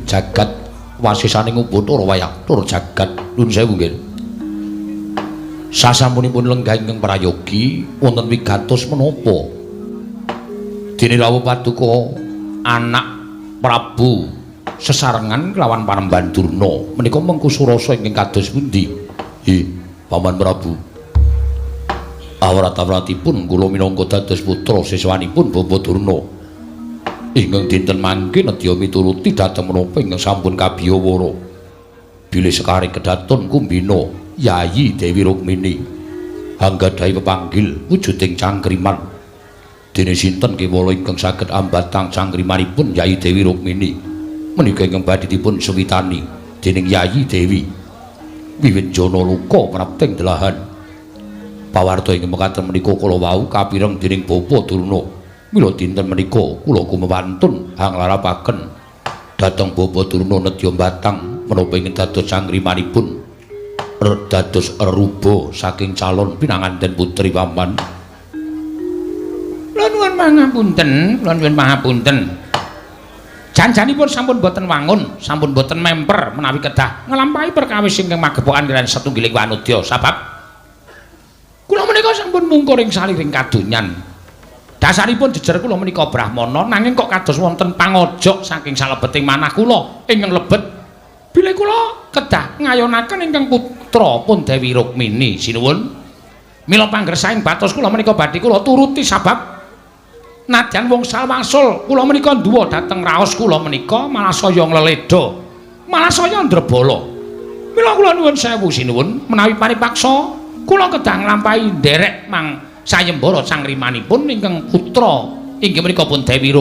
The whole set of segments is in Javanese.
Jagat wasisaning Upacara wayang tur jagat nuwun sewu nggih. Sasampunipun lenggah ingkang prayogi wonten wigatos menapa? Dene rawuh paduka anak Prabu sesarengan kelawan Panembahan Durna menika mengku surasa ingkang kados pundi? Hi, Paman Prabu. Awrat-awratipun kula minangka dados putra siswanipun Bapak Durna. Ingkang dinten mangke nedya mituruti dhateng menapa ingkang sampun kabiyawara. Bilih sekaring kedaton kumbina Yayi Dewi Rukmini anggadhahi pepanggil wujuding cangkriman. Dene sinten kewala ingkang saged ambatang cangkrimanipun Yayi Dewi Rukmini menika ingkang badhe dipun suwitani dening Yayi Dewi. Wiwit jana luka prapting delahan. Pawarta ingkang mekaten menika kala wau kapireng dening Bapak Durna. Mila dinten menika kula kumewantun hanglarapaken dhateng Bapak Durna nedya mbatang menapa ingkang dados cangkrimanipun dados ruba saking calon pinanganten putri paman. Kula nuwun pangapunten, kula nuwun pangapunten. Janjanipun sampun boten wangun, sampun boten memper menawi kedah nglampahi perkawis ingkang magepokan kaliyan satunggiling wanudya sabab kula menika sampun mungkur ing saliring kadonyan. Dasaripun jejer kula menika brahmana nanging kok kados wonten pangojok saking salebeting manah kula ingkang lebet bilih kula kedah ngayonaken ingkang putra pun Dewi Rukmini sinuwun. Mila panggersaing batos kula menika badhe kula turuti sabab nadyan wong salwasul kula menika nduwa dhateng raos kula menika malah saya ngleledha, malah saya ndrebala. Mila kula nuwun sewu sinuwun menawi paripaksa kula kedah nglampahi nderek mang sayembara cangkrimanipun ingkang putra inggih menika pun Dewi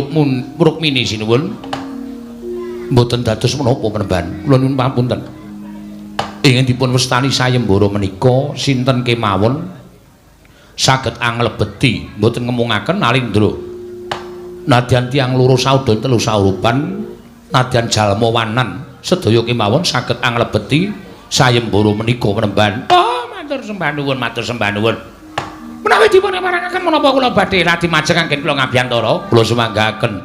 Rukmini sinuwun. Mboten dados menapa Panembahan, kula nyuwun pangapunten. Ingkang dipun wastani sayembara menika sinten kemawon saged anglebeti mboten ngemungaken Nalindra. Nadyan tiyang loro saudon telu saurupan, nadyan jalma wanan sedaya kemawon saged anglebeti sayembara menika Panembahan. Oh, matur sembah nuwun, matur sembah nuwun. Menawi dipun parangaken menapa kula badhe radi majeng anggen kula ngabiyantara? Kula sumanggaken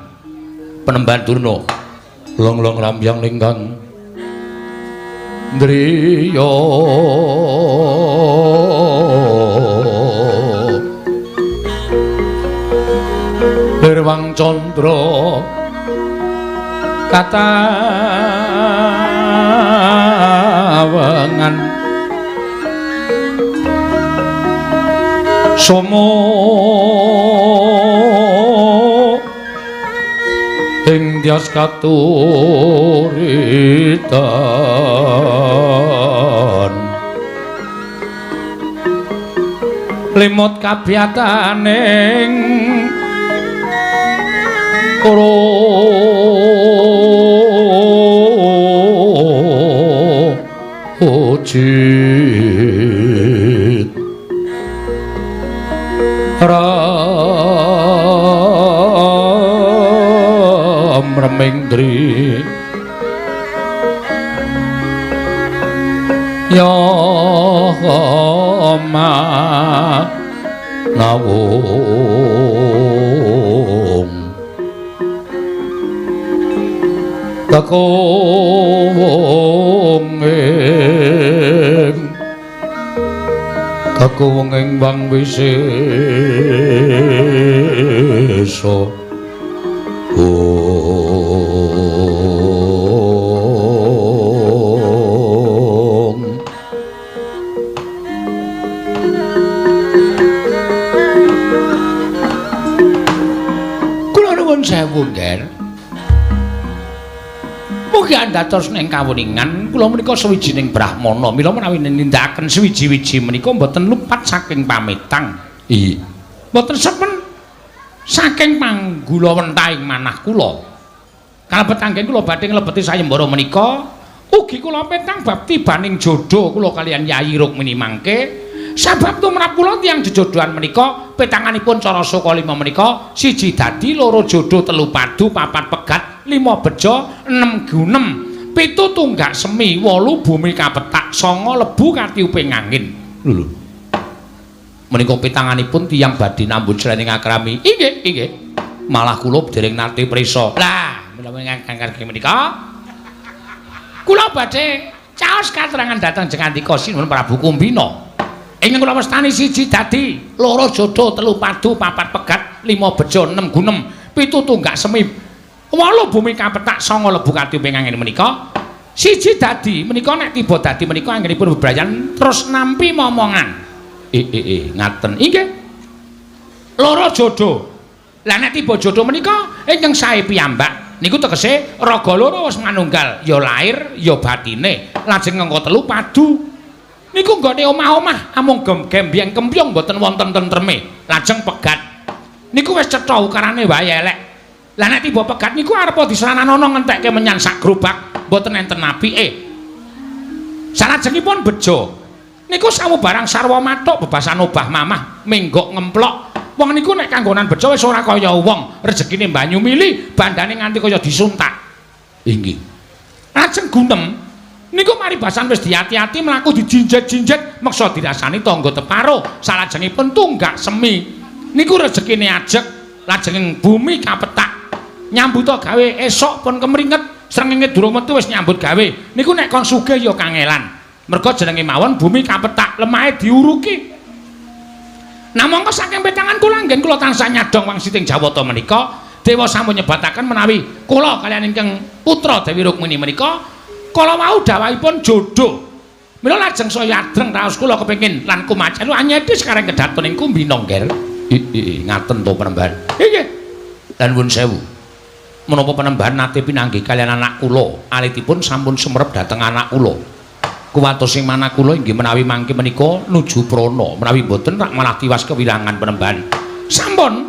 Panembahan Durna. Long-long rambyang lingkang driya Nirwang candra katawengan somo ing dyas katuritan limut kabiyataning ujit ram reming dri ya ma nawung kakowong ing kakowong ing bang wisesa. Om. Kula nuwun sewu, Nger. Mugi andatos ing kawuningan kula menika sawijining brahmana mila menawi nindakaken suwiji-wiji menika mboten lupat saking pamitang. Iya. Mboten sepen saking panggula wentahing manah kula. Kalebet anggen kula badhe nglebeti sayembara menika ugi kula petang bab tibaning jodho kula kaliyan Yayi Rukmini mangke. Sabab tumrap kula tiyang jejodhoan menika petanganipun cara saka lima menika siji dadi loro jodho telu padu papat pegat lima bejo enem gunem pitu tunggak semi 8 bumi kapetak 9 lebu katiuping angin. Lho lho. Menika petanganipun tiyang badhe nambut srening akrami. Inggih, inggih. Malah kula dereng nate prisa. Lah, Mila ingkang menika kula badhe caos katerangan dhateng Jengandika Sinuwun Prabu Kumbina. Ingkang kula wastani siji dadi, loro jodo, telu padu, papat pegat, lima bejo, enem gunem, pitu tunggak semi, 8 bumi kapetak, 9 lebu katiuping angin menika. Siji dadi menika nek tiba dadi menika anggenipun bebrayan terus nampi momongan. Ngaten. Inggih. Loro jodo. Lah nek tiba jodo menika ingkang sae piyambak niku tegese raga loro wis manunggal, ya lair ya batine. Lajeng angka telu padu. Niku nggone omah-omah amung gembyeng kempyung mboten wonten tentreme. Lajeng pegat. Niku wis cetha ukarane wae elek. Lah nek tiba pegat niku arepa diserananono ngentekke menyan sak gerobak mboten enten apike. Salajengipun bejo. Niku samubarang sarwa mathuk bebasan obah mamah menggok ngemplok. Wong niku nek kanggonan bejo wis ora kaya wong, rezekine banyu mili, bandane nganti kaya disuntak. Inggih. Lajeng gunem niku maribasan wis diati-ati mlaku dijinjet-jinjet meksa dirasani tangga teparo. Salajengipun tunggak semi. Niku rezekine ajeg, lajeng bumi kapetak. Nyambuta gawe esuk pun kemringet, srengenge durung metu wis nyambut gawe. Niku nek kon sugih ya kangelan. Merga jenenge mawon bumi kapetak, lemahe diuruki. Namangka saking petangan kula anggen kula tansah nyadong wangsiting Jawata menika, dewa sampun nyebataken menawi kula kaliyan ingkang putra Dewi Rukmini menika kala wau dawahipun jodoh. Mila lajeng saya adreng raos kula kepengin lan kumacen anyedi sekarang kedaton ing Kumbina, Ngger. Ngaten to penemban. Inggih. Lan nuwun sewu. Menapa penemban nate pinanggih kaliyan anak kula, alitipun sampun semerep dhateng anak kula. Kuwatos sing manah kula inggih menawi mangke menika nuju prana, menawi mboten rak malah tiwas kewilangan penemban. Sampun.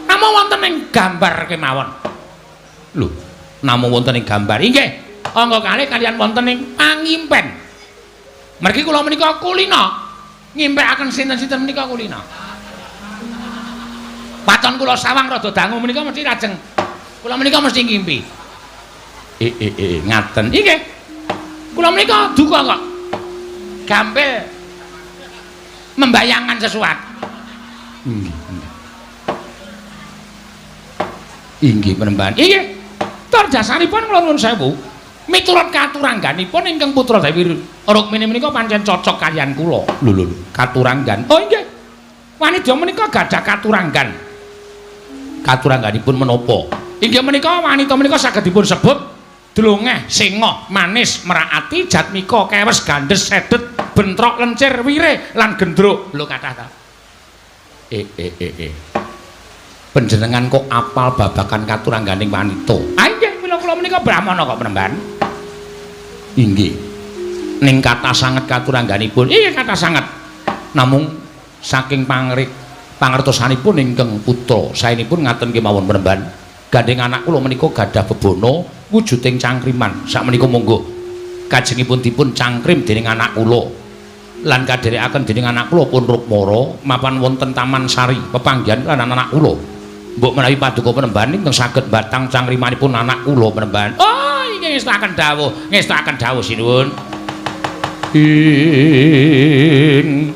Namung wonten ing gambar kemawon. Lho, namung wonten ing gambar. Inggih. Angka kalih kaliyan wonten ing pangimpen. Mergi kula menika kulina. Ngimpekaken sinten-sinten menika kulina. Waton kula sawang rada dangu menika mesti lajeng kula menika mesti ngimpi. Ngaten. Inggih. Kula menika duka kok. Gampil membayangkan sesuatu. Inggih. Inggih penemban. Inggih. Tur jasaripun kula nuwun sewu. Miturut katurangganipun ingkang putra Dewi Rukmini menika pancen cocok kaliyan kula. Lho lho, katuranggan. Oh inggih. Wanita menika gadah katuranggan. Katurangganipun menapa? Inggih menika wanita menika saged dipun sebut dlongeh, singoh, manis, merak ati, jatmika, kewes, gandes, sedet, bentrok, lencir, wire, lan gendruk. Lho kathah ta. Panjenengan kok apal babagan katurangganing wanita? Ah inggih, mila kula menika brahmana kok penemban. Inggih. Ning kathah sanget katurangganipun. Inggih kathah sanget. Namung saking pangertosanipun ingkang putra saenipun ngaten kemawon penemban. Gandeng anak kula menika gadah bebana wujuding cangkriman. Sakmenika monggo kajengipun dipun cangkrim dening anak kula lan kadherekaken dening anak kula pun Rukmara mapan wonten Taman Sari pepanggihan lan anak kula. Mbok menawi paduka penemban ingkang saged batang cangkrimanipun anak kula penemban. Oh, inggih ngestakaken dawuh, ngestakaken dawuh sinuwun. Ing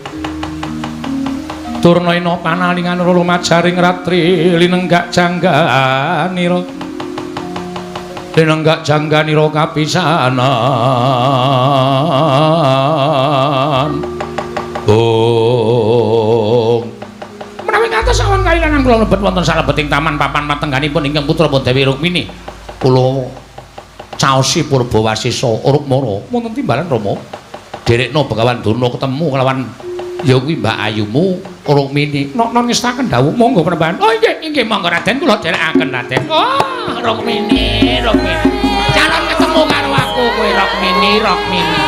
Turnaina panalingan lumajaring ratri linenggak jangganira. Linenggak jangganira kapisanan. Bung. Menawi ngantos awan kalilangan kula mlebet wonten salebeting taman papan matengganipun ingkang putra pun Dewi Rukmini. Kula caosi Purba Wasesa Rukmara wonten timbalan Rama. Derekna Begawan Durna ketemu kelawan ya kuwi Mbak Ayumu Rukmini. Nok ngestaken dawuh monggo penemban. Oh inggih, inggih monggo Raden kula dherekaken Raden. Oh, Rukmini, Rukmini. Calon ketemu karo aku kowe Rukmini, Rukmini.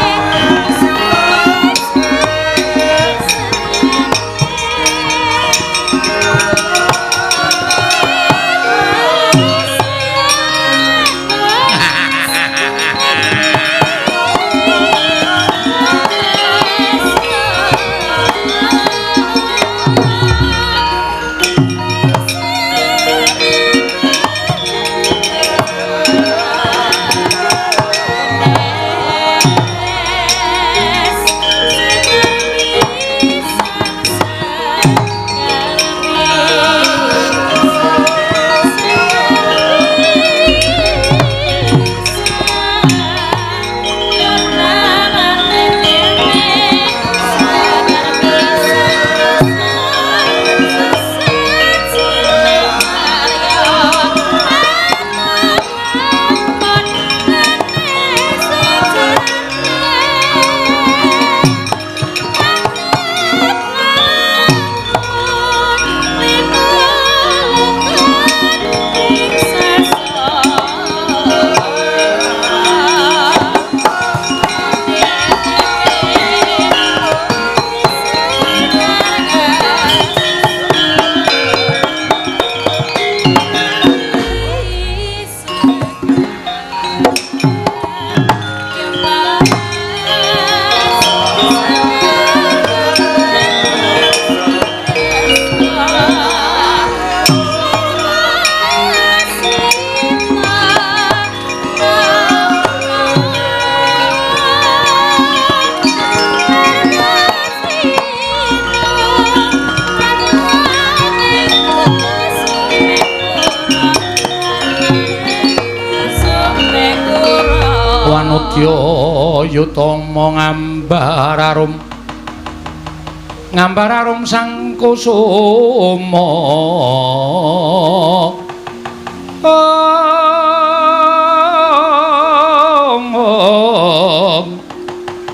Wanodya yutama ngambar arum, ngambar arum sang kusuma.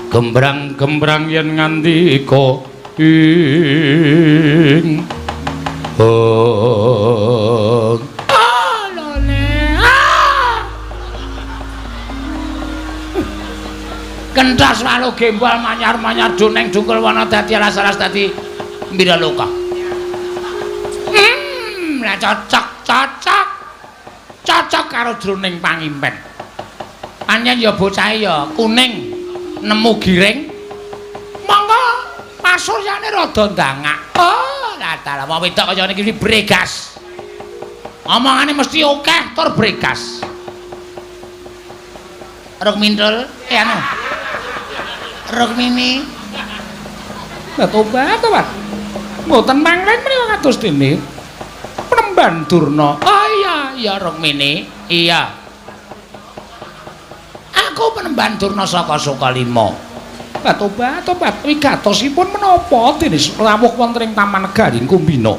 Gembrang-gembrang yen ngandika ing Kentas walu gembal manyar-manyar duneng dungkul wana dadi alas-alas dadi mbiraloka. Lah cocok, cocok. Cocok karo jroning pangimpen. Pancen ya bocahe ya kuning nemu giring. Monggo pasuryane rada ndangak. Oh, lah dalah wong wedok kaya niki bregas. Omongane mesti akeh tur bregas. Ruk mintul, anu. Rukmini. Lah tobat, tobat. Mboten manglen menika kados dene Penemban Durna. Oh iya, iya Rukmini. Iya. Aku Penemban Durna saka Sukalima. Lah tobat, tobat. Wigatosipun menapa dene rawuh wonten ing Taman Garing Kumbina?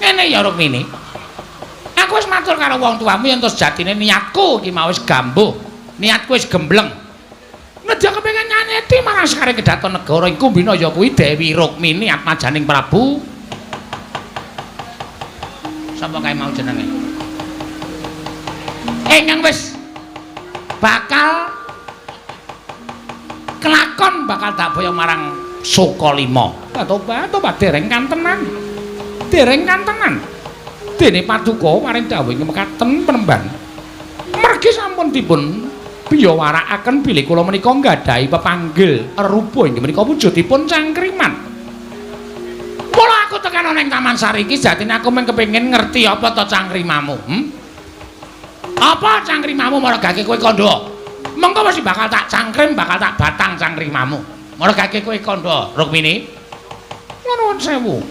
Ngene ya Rukmini. Aku wis matur karo wong tuamu yen to sejatine niatku iki mau wis gambuh. Niatku wis gembleng. Nedya kepengin nyanyeti marang Sekar Kedaton Negara ing Kumbina ya kuwi Dewi Rukmini atmajaning Prabu. Sapa kae mau jenenge? Ingkang wis bakal kelakon bakal tak boyong marang Sukalima. Tobat, tobat dereng kantenan. Dereng kantenan. Dene paduka paring dawuh ing mekaten Penemban. Mergi sampun dipun biyawarakaken bilih kula menika nggadahi pepanggil rupa inggih menika wujudipun cangkriman. Mula aku tekan ana ing Taman Sari iki jatine aku mung kepengin ngerti apa to cangkrimamu. Apa cangkrimamu maragake kowe kandha? Mengko mesti bakal tak cangkrim, bakal tak batang cangkrimamu. Maragake kowe kandha, Rukmini. Kula nuwun sewu.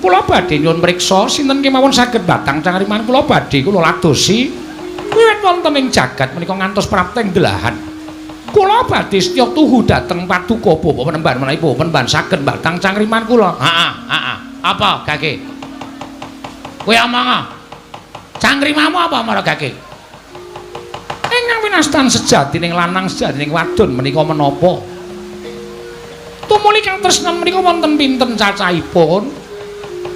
Kula badhe nyuwun mriksa sinten kemawon saged batang cangkriman kula badhe kula ladosi. Wiwit wonten ing jagat menika ngantos prapteng delahan. Kula badhe setya tuhu dhateng paduka Bapak Penemban menawi Bapak Penemban saged mbatang cangkriman kula. Heeh, heeh. Apa gage? Kowe omong. Cangkrimamu apa maragake? Ingkang winastan sejatining lanang sejatining wadon menika menapa? Tumuli kang tresna menika wonten pinten cacahipun?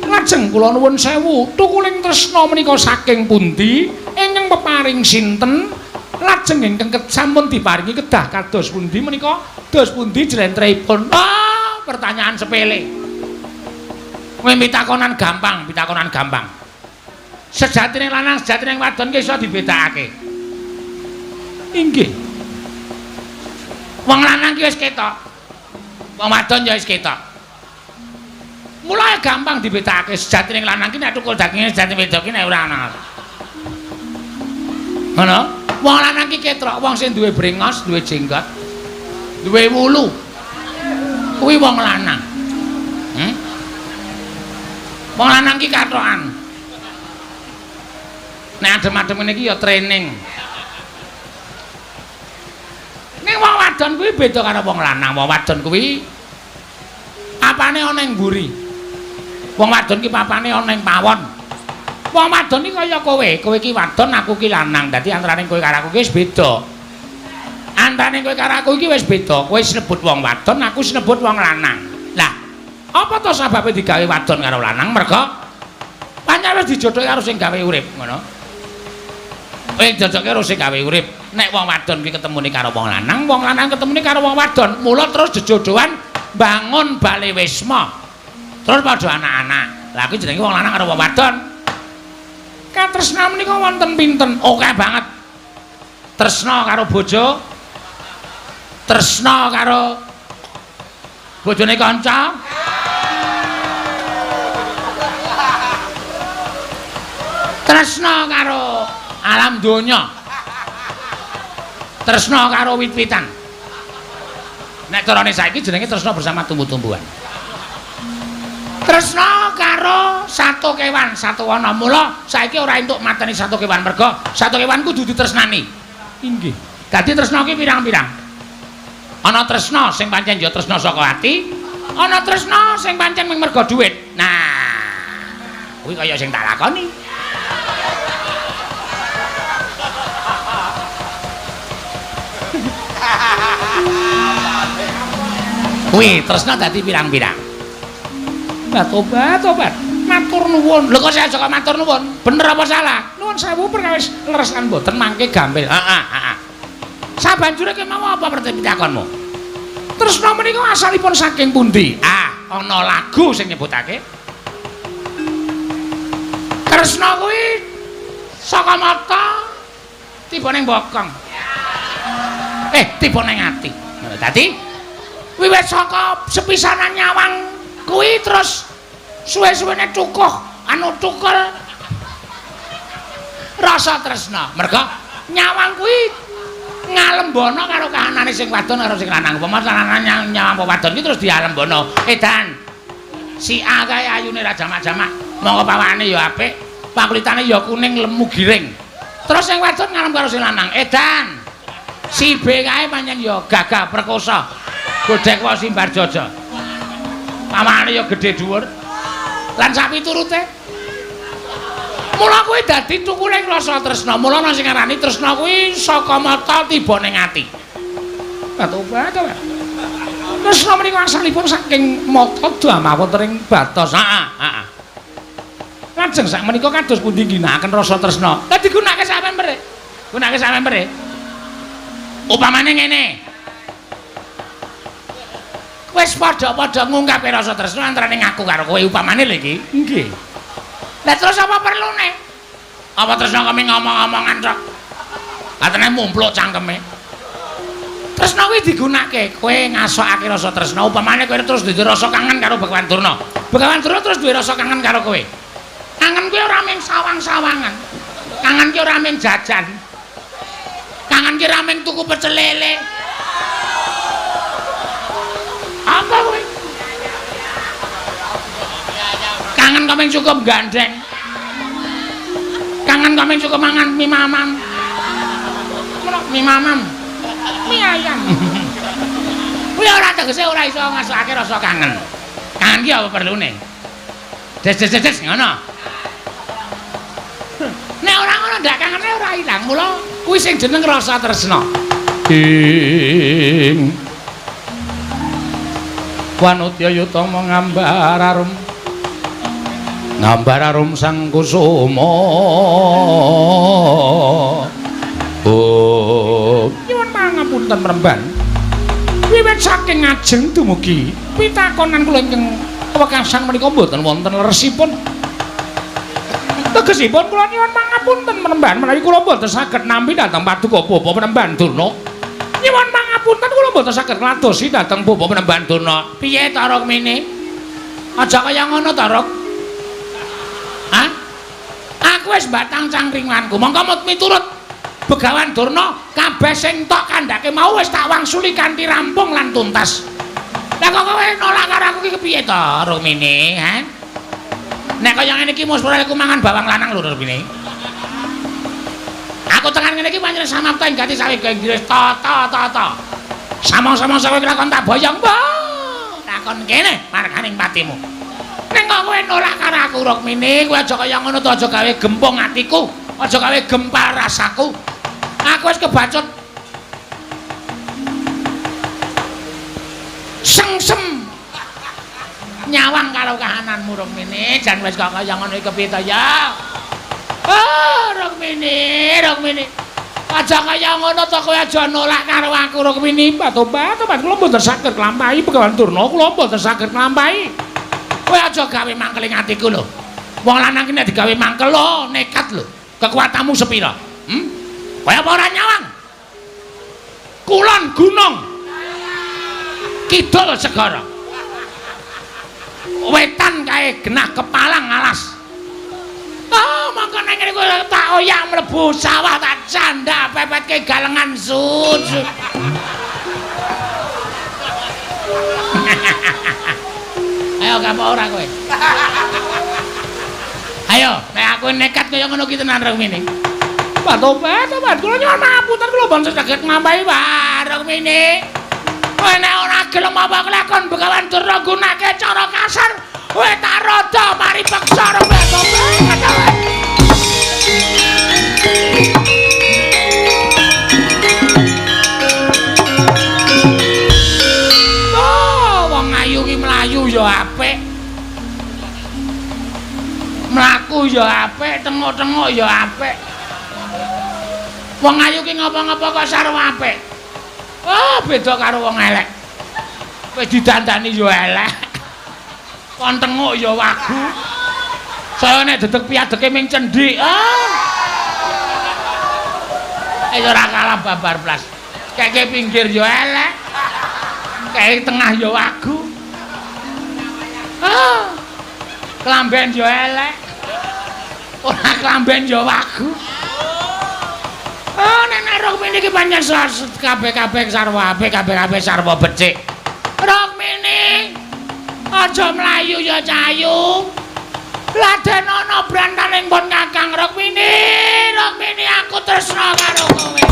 Lajeng kula nuwun sewu, tukuling tresna menika saking pundi? Ingkang peparing sinten? Lajeng ingkang sampun diparingi kedah kados pundi menika? Dos pundi jlentrehipun? Ah, pertanyaan sepele. Kowe pitakonan gampang, pitakonan gampang. Sejatine lanang, sejatine wadon ki iso dibedakake. Inggih. Wong lanang ki wis ketok. Wong wadon ya wis ketok. Mulai gampang dibedakake sejatine lanang ki nek tukul daginge sejatine wedok ki nek ora ana. Ngono? Wong lanang ki ketrok, wong sing duwe brengos, duwe jenggot, duwe wulu. Kuwi wong lanang. Wong lanang ki kathokan. Nek adem-adem ngene iki ya training. Ning wong wadon kuwi beda karo wong lanang. Wong wadon kuwi apane ana ing mburi. Wong wadon ki papane ana ing pawon. Wong wadon iki kaya kowe, kowe iki wadon, aku ki lanang. Dadi antarane kowe karo aku ki wis beda. Antarane kowe karo aku iki wis beda. Kowe sinebut wong wadon, aku sinebut wong lanang. Lah, apa to sababe digawe wadon karo lanang? Merga pancen wis dijodohke karo sing gawe urip, ngono. Kowe jodohke karo sing gawe urip. Nek wong wadon ki ketemune karo wong lanang ketemune karo wong wadon. Mula terus jejodohan bangun bale wisma. Terus padha anak-anak. Lah kuwi jenenge wong lanang karo wong wadon. Katresnan menika wonten pinten? Akeh banget. Tresna karo bojo, tresna karo bojone kanca. Tresna karo alam donya. Tresna karo wit-witan. Nek carane saiki jenenge tresna bersama tumbuh-tumbuhan. Tresna karo satu kewan, satu wana. Mula saiki ora entuk mateni satu kewan merga satu kewan kudu ditresnani. Inggih. Dadi tresna ki pirang-pirang. Ana tresna sing pancen ya tresna saka ati, ana tresna sing pancen mung mergo dhuwit. Nah, kuwi kaya sing tak lakoni. Kuwi tresna dadi pirang-pirang. Tobat, tobat. Matur nuwun. Lho kok saya kok matur nuwun? Bener apa salah? Nuwun sewu perkawis leres lan mboten mangke gampil. Heeh, heeh. Sabanjure ki mau apa pitakonmu? Tresna menika asalipun saking pundi? Ah, ana lagu sing nyebutake. Tresna kuwi saka mata tiba ning bokong. Tiba ning ati. Dadi wiwit saka sepisanan nyawang kuwi terus suwe-suwene cukuh anu tukul rasa tresna. Merga nyawang kuwi ngalembono karo kahanane sing wadon karo sing lanang. Upama lanang nyawang wadon iki terus dialembono. Edan. Si A kae ayune ra jamak-jamak, mongko pawane ya apik, pakulitane ya kuning lemu giring. Terus sing wadon ngalem karo sing lanang. Edan. Si B kae pancen ya gagah perkosa. Godhek wae simbar jojo. Pawane ya gedhe dhuwur. Lan sapiturute. Mula kuwi dadi tukule rasa tresna. Mula ana sing ngarani tresna kuwi saka mata tiba ning ati. Tobat, tobat. Tresna menika asalipun saking mata damawonten ing batos. Heeh, heeh. Lajeng sak menika kados pundi ngginakaken rasa tresna? Lah digunakake sak pempere. Gunakake sak pempere. Upamane ngene. Wis padha-padha ngungkapke rasa tresna antarane ngaku karo kowe upamane lho iki. Nggih. Lah terus apa perlune? Apa tresna kami ngomong-ngomongan tok? Atene mumpluk cangkeme. Tresna kuwi digunakake, kowe ngasokake rasa tresna, upamane kowe terus duwe rasa kangen karo Begawan Durna. Begawan Durna terus duwe rasa kangen karo kowe. Kangen kuwi ora mung sawang-sawangan. Kangen ki ora mung jajan. Kangen ki ora mung tuku pecel lele. Apa kowe? Kangen kok mung cukup gandeng. Kangen kok mung cukup mangan mie mamam. Ngono mie mamam. Mie ayam. Kuwi ora tegese ora iso ngasokake rasa kangen. Kangen ki apa perlune? Des des des ngono. Nek ora ngono ndak kangene ora ilang. Mula kuwi sing jeneng rasa tresna. Ing Wanudya yutama ngambar arum. Ngambar arum sang kusuma. Oh, nyuwun pangapunten mremban. Wiwit saking ngajeng dumugi pitakonan kula ingkang wekasan menika mboten wonten leresipun. Tegesipun kula nyuwun pangapunten mremban menawi kula mboten saged nampi dhateng paduka Bapak Penemban Durna. Nyuwun pangapunten kula mboten saged ngladosi dhateng Bapak Penemban Durna. Piye ta Rukmini? Aja kaya ngono ta, Ruk. Hah? Aku wis batang cangkringanku. Mongko miturut Begawan Durna kabeh sing tok kandhake mau wis tak wangsuli kanthi rampung lan tuntas. Lah kok kowe nolak karo aku iki kepiye ta, Rukmini, ha? Nek kaya ngene iki muspur aku mangan bawang lanang lho, Rukmini. Aku tekan ngene iki pancen samapta ing gati sawe Inggris tata tata. Samong-samong sawe lakon tak boyong, mbah. Lakon kene marganing patimu. Nek kok kowe nolak karo aku, Rukmini, kowe aja kaya ngono to, aja gawe gempung atiku, aja gawe gempal rasaku. Aku wis kebacut sengsem nyawang karo kahananmu, Rukmini. Jan wis kok kaya ngono iki kepiye to ya? Oh, Rukmini, Rukmini. Aja kaya ngono to, kowe aja nolak karo aku, Rukmini. Tobat, tobat, kula mboten saged nglampahi Begawan Durna, kula mboten saged nglampahi. Kowe aja gawe mangkeling atiku lho. Wong lanang ki nek digawe mangkel lho, nekat lho. Kekuatanmu sepira? Hmm? Kowe apa ora nyawang? Kulon gunung. Kidul segara. Wetan kae genah kepalang alas. Oh, mongko nek ngene kowe tak oyak mlebu sawah tak candak pepetke galengan sut. Ayo gak ora kowe. Ayo, nek aku nekat kaya ngono ki tenan Rukmini. Tobat, tobat, kula nyuwun pangapunten kula boten saged nglampahi Rukmini. Kowe nek ora gelem apa kelakon Begawan Durna gunake cara kasar, kowe tak rada mari peksa Rukmini. Tobat, tobat. Oh, wong ayu ki mlayu ya apik. Mlaku ya apik, tengok-tengok ya apik. Wong ayu ki ngapa-ngapa kok sarwa apik. Oh, beda karo wong elek. Wis didandani ya elek. Kon tenguk ya wagu. Saya nek dedeg piadeke ming cendhik. Ah. Ora kalah babar blas. Keke pinggir ya elek. Keke tengah ya wagu. Ah. Klamben ya elek. Ora klamben ya wagu. Oh, nenek Rukmini iki pancen kabeh-kabeh sarwa apik, kabeh-kabeh sarwa becik. Rukmini, aja mlayu ya cayu. Laden ana brantaning pun Kakang Rukmini, Rukmini aku tresna karo kowe.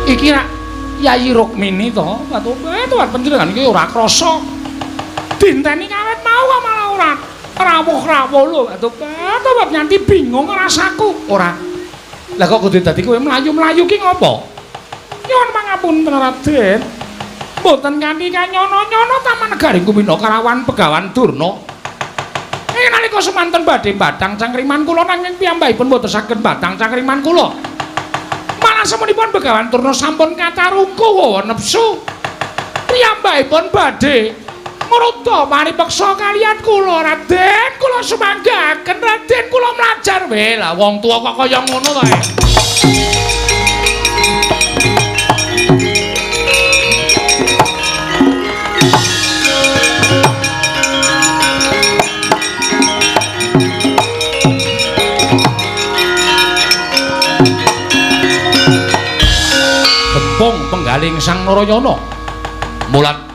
Iki rak Yayi Rukmini to, tobat panjenengan iki ora krasa. Dinteni kawit mau kok malah ora rawuh-rawuh lho, tobat nganti bingung rasaku. Ora. Lah kok kudu dadi kowe mlayu-mlayu ki ngopo? Nyuwun pangapunten Raden. Mboten kanthi kanyono-nyono taman negaring Kumina karawan Begawan Durna. Ing nalika semanten badhe batang cangkriman kula nanging piyambakipun mboten saged batang cangkriman kula. Malah semonipun Begawan Durna sampun katarungku wawa nepsu. Piyambakipun badhe ngruda paripeksa kaliyan kula Raden, kula sumanggaken Raden, kula mlajar. Weh, lah wong tuwa kok kaya ngono to. Gempung penggaling Sang Narayana. Mulat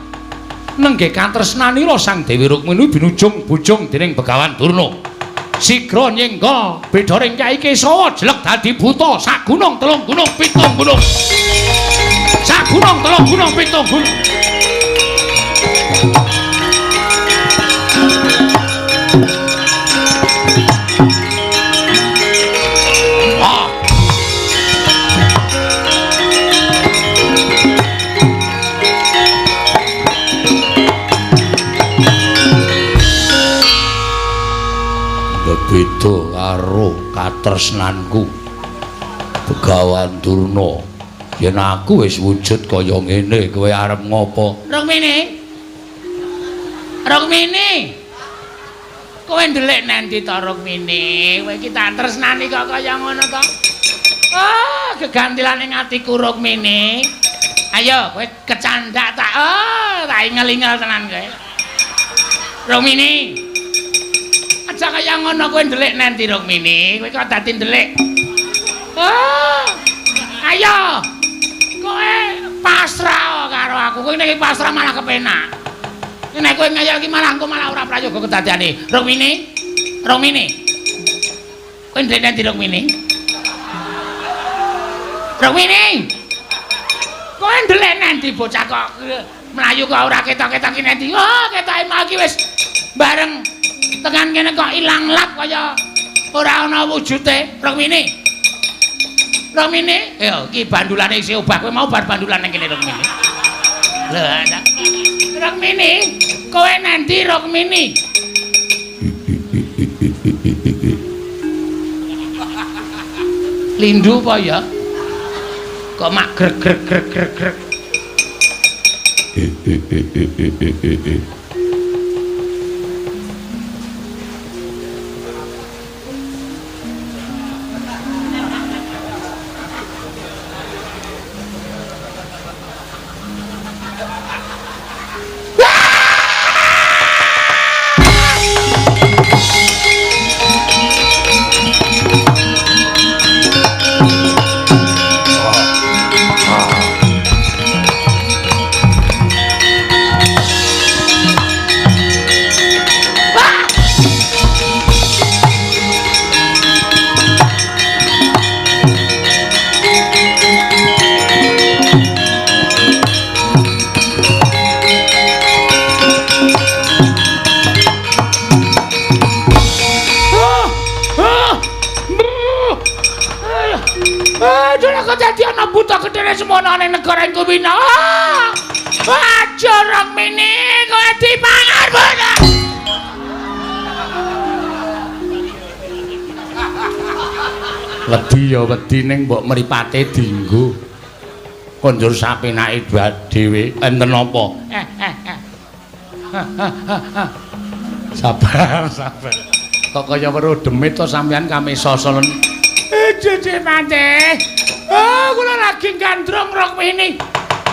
nenggih katresnanira Sang Dewi Rukmini binujung bujung dening Begawan Durna. Sigra nyengga bedharing Kyai Kesawa jelek dadi buta sagunung telung gunung pitung gunung. Sagunung telung gunung pitung gunung. Beda karo katresnanku Begawan Durna. Yen aku wis wujud kaya ngene, kowe arep ngopo? Rukmini. Rukmini. Kowe ndelik nanti to Rukmini? Kowe iki tak tresnani kok kaya ngono to? Oh, gegantilane atiku Rukmini. Ayo kowe kecandak tak. Oh, tak ingel-ingel tenan kowe. Rukmini. Aja kaya ngono kowe ndelik nanti Rukmini, kowe kok dadi ndelik. Oh. Ayo. Kowe pasrah karo aku. Kowe nek pasrah malah kepenak. Nek kowe ngeyel iki malah engko malah ora prayoga kedadiane. Rukmini. Rukmini. Kowe ndelik nanti Rukmini. Rukmini. Kowe ndelik nanti bocah kok mlayu kok ora ketok-ketok iki nanti. Oh, ketoke mau iki wis bareng tekan kene kok ilang lap kaya ora ana wujute. Rukmini. Rukmini, yo iki bandulane isih obah, kowe mau bar bandulan nang kene Rukmini. Lho, Rukmini, kowe nanti Rukmini. Lindu apa ya? Kok mak grek grek grek grek grek. Aduh, kok dadi ana buta gedene semono ning negara Kumbina. Aja Rukmini, kowe dipangan buta. Wedi ya wedi ning mbok mripate dinggo. Konjur sapenake dhewe enten apa? Sabar, sabar. Kok kaya weruh demit to sampean kamesa solen. Jejeh mate. Oh, kula lagi gandrung Rukmini.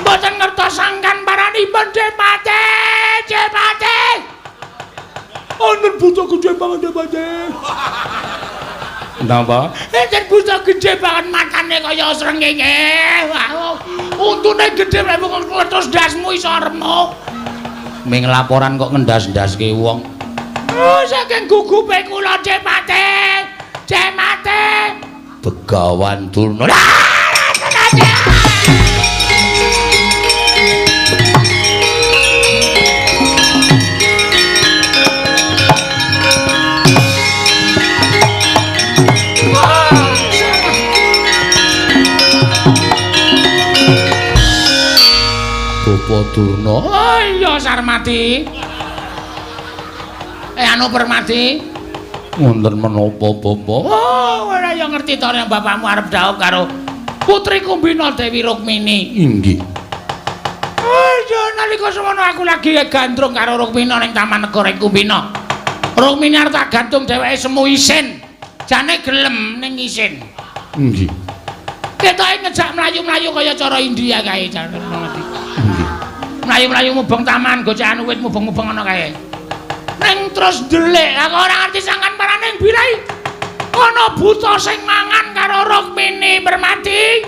Mboten ngertos sangkan paranipun Jepate. Jepate. Wonten buta gedhe banget Jepate. Napa? Enten buta gedhe banget matane kaya srengenge. Wah, untune gedhe mlebu kletus ndasmu iso remuk. Ming laporan kok ngendas-ndaske wong. Oh, saking gugupe kula Jepate. Jepate. Begawan Durna. Bapak Durna. Oh iya Sarmati. Anu Permati. Wonten menapa Bapak? Oh, ora ya ngerti to nek bapakmu arep dhaup karo Putri Kumbina Dewi Rukmini. Inggih. Oh iya nalika semono aku lagi gandrung karo Rukmini ning Taman Negara Kumbina. Rukmini arep tak gantung dheweke semu isin. Jane gelem ning isin. Inggih. Ketoke ngejak mlayu-mlayu kaya cara India kae jane ngerti. Inggih. Mlayu-mlayu mubeng taman gocekan wit mubeng-mubeng ana kae. Ning terus ndelik aku ora ngerti sangkan parane bilai ana buta sing mangan karo Rukmini Permati.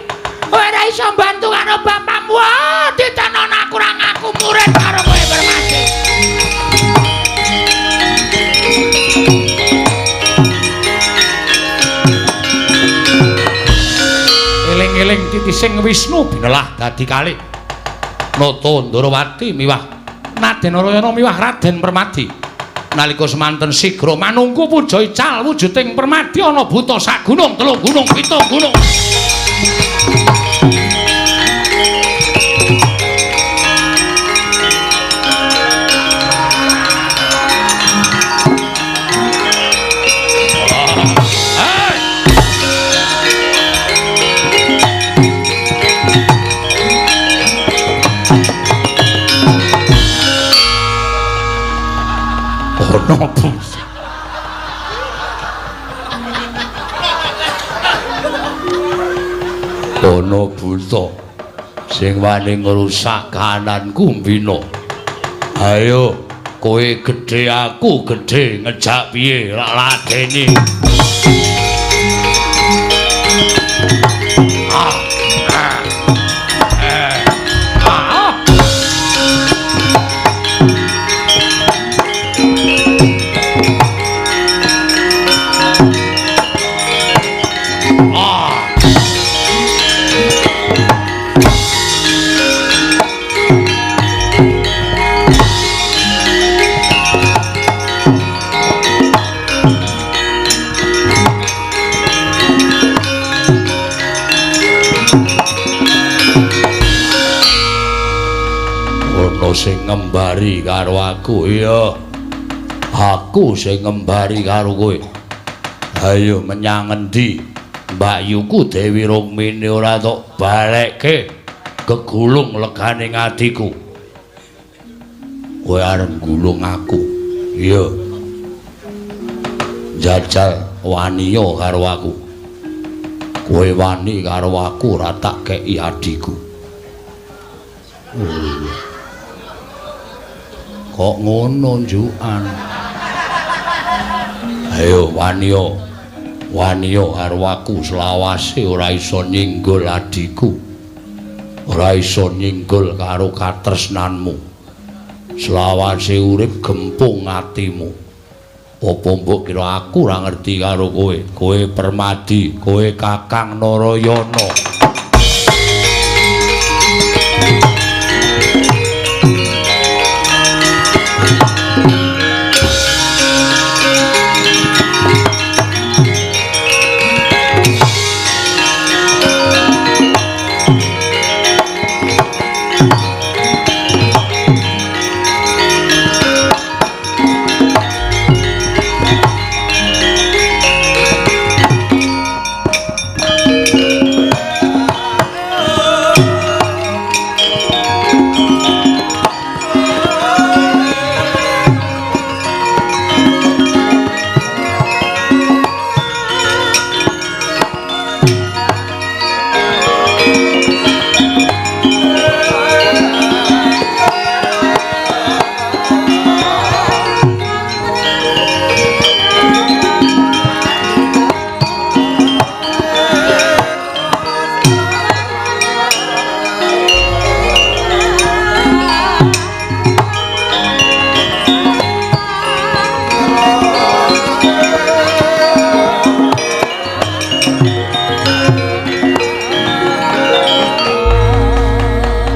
Ora iso mbantu karo bapakmu. Wah, ditenono aku ora ngaku murid karo kowe Permati. Eling-eling titising Wisnu binelah dadi kalih. Nata Ndorowati miwah Raden Narayana miwah Raden Permadi. Nalika semanten sigra manungku puja ical wujuding Permadi ana buta sak gunung, telung gunung, pitung gunung. Ana buta. Ana buta sing wani ngrusak kahanan Kumbina. Ayo, kowe gedhe aku gedhe ngejak piye lak ladeni. Sing ngembari karo aku. Iya, aku sing ngembari karo kowe. Ayo menyang endi mbakyuku Dewi Rukmini ora tok balekke gegulung legane atiku. Kowe arep gulung aku. Iya, jajal waniya karo aku. Kowe wani karo aku ora tak kei adhiku. Kok ngono njukan? Ayo waniya, waniya karo aku selawase ora iso nyinggul adhiku. Ora iso nyinggul karo katresnanmu. Selawase urip gempung atimu. Apa mbok kira aku ora ngerti karo kowe? Kowe Permadi, kowe Kakang Narayana.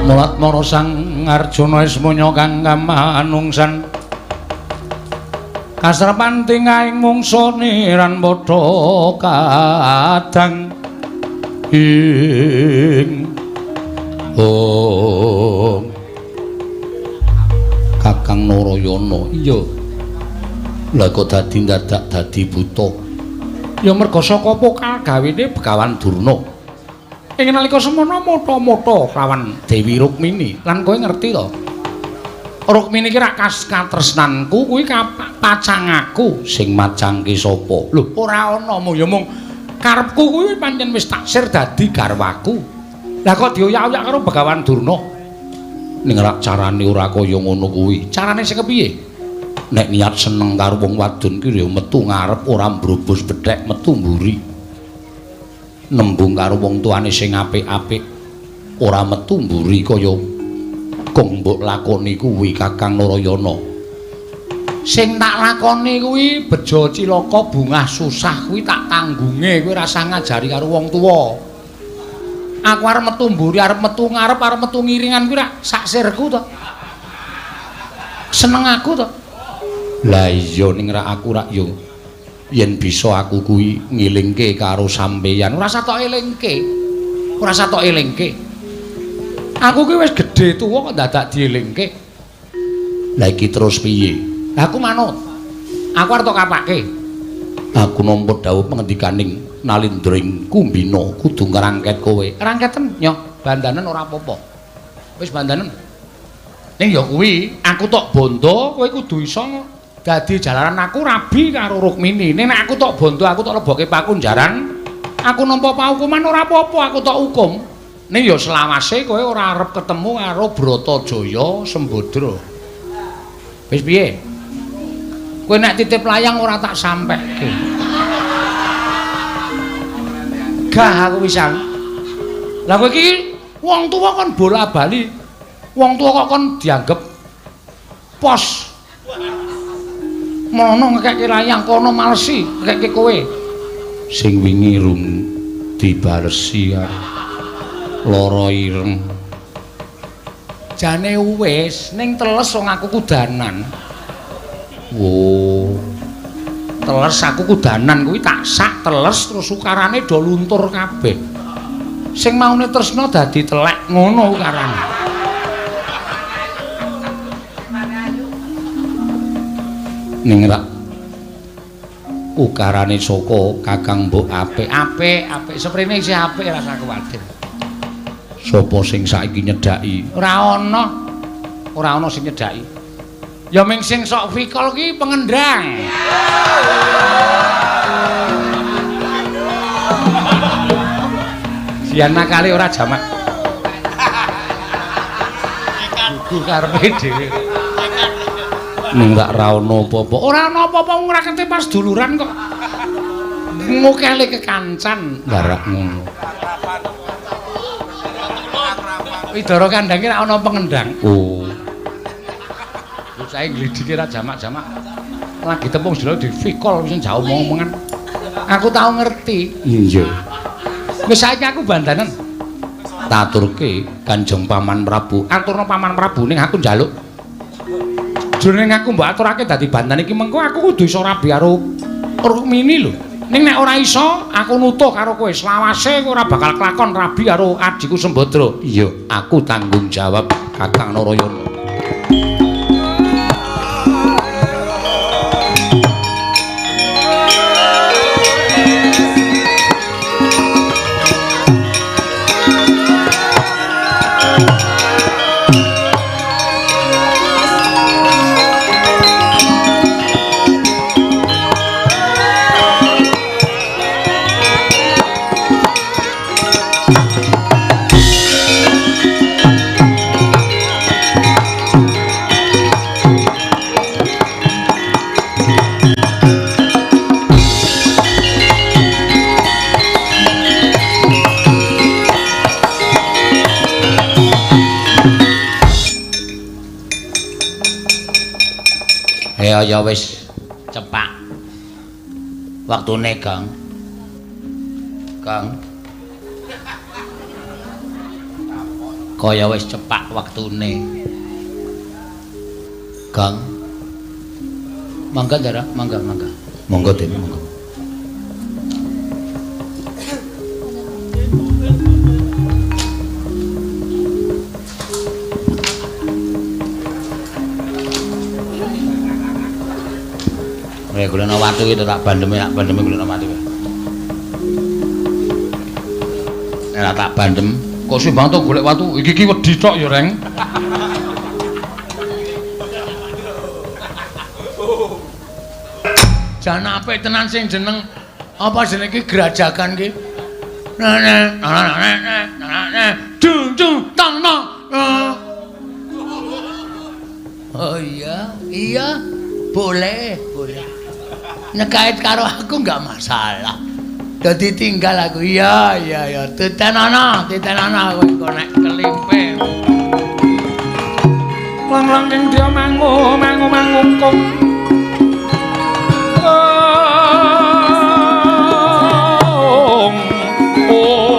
Mulat mara Sang Arjuna ismaya kang kamanungsan kasrepan tingahing mungsa niran padha kadang ing Om Kakang Narayana. Iya. Lah kok dadi dadak dadi buta? Ya merga saka pokal gawene Begawan Durna. Ing nalika semana mata-mata lawan Dewi Rukmini. Lan kowe ngerti to? Rukmini ki rak katresnanku kuwi pacangaku. Sing macangke sapa? Lho, ora ana mung ya mung karepku kuwi pancen wis taksir dadi garwaku. Lah kok dioyak-oyak karo Begawan Durna? Ning rak carane ora kaya ngono kuwi. Carane sing kepiye? Nek niat seneng karo wong wadon ki ya metu ngarep ora mbrobos bethek metu mburi. Nembung karo wong tuane sing apik-apik ora metu mburi kaya kong mbok lakoni kuwi Kakang Narayana. Sing tak lakoni kuwi bejo cilaka bungah susah kuwi tak tanggunge, kuwi rasah ngajari karo wong tuwa. Aku arep metu mburi, arep metu ngarep, arep metu ngiringan kuwi rak saksirku to. Seneng aku to. Lah iya ning rak aku rak yo yen bisa aku kuwi ngilingke karo sampeyan. Ora usah tok elingke. Ora usah tok elingke. Aku kuwi wis gedhe tuwa kok dadak dielingke. Lah iki terus piye? Lah aku manut. Aku arep tok kapake. Aku nampa dawuh pengendikaning Nalindra ing Kumbina kudu ngrangket kowe. Rangketen nyoh, bandanen ora apa-apa. Wis bandanen. Ning ya kuwi, aku tok bondo, kowe kudu iso dadi jalaran aku rabi karo Rukmini. Ning nek aku tok bondo, aku tok lebokke pakunjaran, aku nampa paukuman ora apa-apa, aku tok hukum. Ning ya selawase kowe ora arep ketemu karo Bratajaya Sembadra. Wis piye? Kowe nek titip layang ora tak sampekke. Gah aku pisan. Lah kowe iki wong tuwa kon bola-bali. Wong tuwa kok kon dianggep pos. Mono ngekekke layang kono malesi ngekekke kowe. Sing wingi rung dibalesi lara ireng. Jane wis ning teles wong aku kudanan. Wo. Teles aku kudanan kuwi tak sak teles terus ukarane do luntur kabeh. Sing maune tresna dadi telek ngono ukarane. Ning rak ukarane saka Kakang mbok apik. Apik, apik seprene isih apik rasa kuwatir. Sapa sing saiki nyedhaki? Ora ana. Ora ana sing nyedhaki. Ya ming sing sok fikol ki pengendang. Sian nakale ora jamak. Gugu karepe dhewe. Ning rak ra ono apa-apa. Ora ono apa-apa ngrakete pas duluran kok. Ngukele kekancan. Lah rak ngono. Widara kandhange rak ono pengendang. Oh. Bocahe nglidike ra jamak-jamak. Lagi tepung jero difikol wis jauh omong-omongan. Aku tau ngerti. Iya. Wis saiki aku bandanen. Taturke Kanjeng Paman Prabu. Aturna Paman Prabu ning aku njaluk. Jroning aku mbok aturake dadi bandan iki mengko aku kudu iso rabi karo Rukmini lho. Ning nek ora iso aku nutuh karo kowe selawase kowe ora bakal kelakon rabi karo adhiku Sembadra. Iya, aku tanggung jawab Kakang Narayana. Ya ya wis cepak waktune Kang. Kang. Kaya wis cepak wektune. Kang. Mangga, Ndara, mangga, mangga. Monggo, Den, monggo. Nek golekno watu iki tak bandeme, tak bandeme golekno watu. Nek tak bandem, kok suwe banget to golek watu. Iki ki wedi tok ya, Reng. Jan apik tenan sing jeneng apa jeneng iki grajagan ki. Nah nah nah nah nah dung dung tang tang. Oh iya, iya, boleh, boleh. Nekait karo aku enggak masalah. Dadi tinggal aku. Iya, iya, iya. Titenana, titenana kowe kok nek kelimpe. Lang-lang ing dia mangu, mangu mangungkung. Oh. Oh.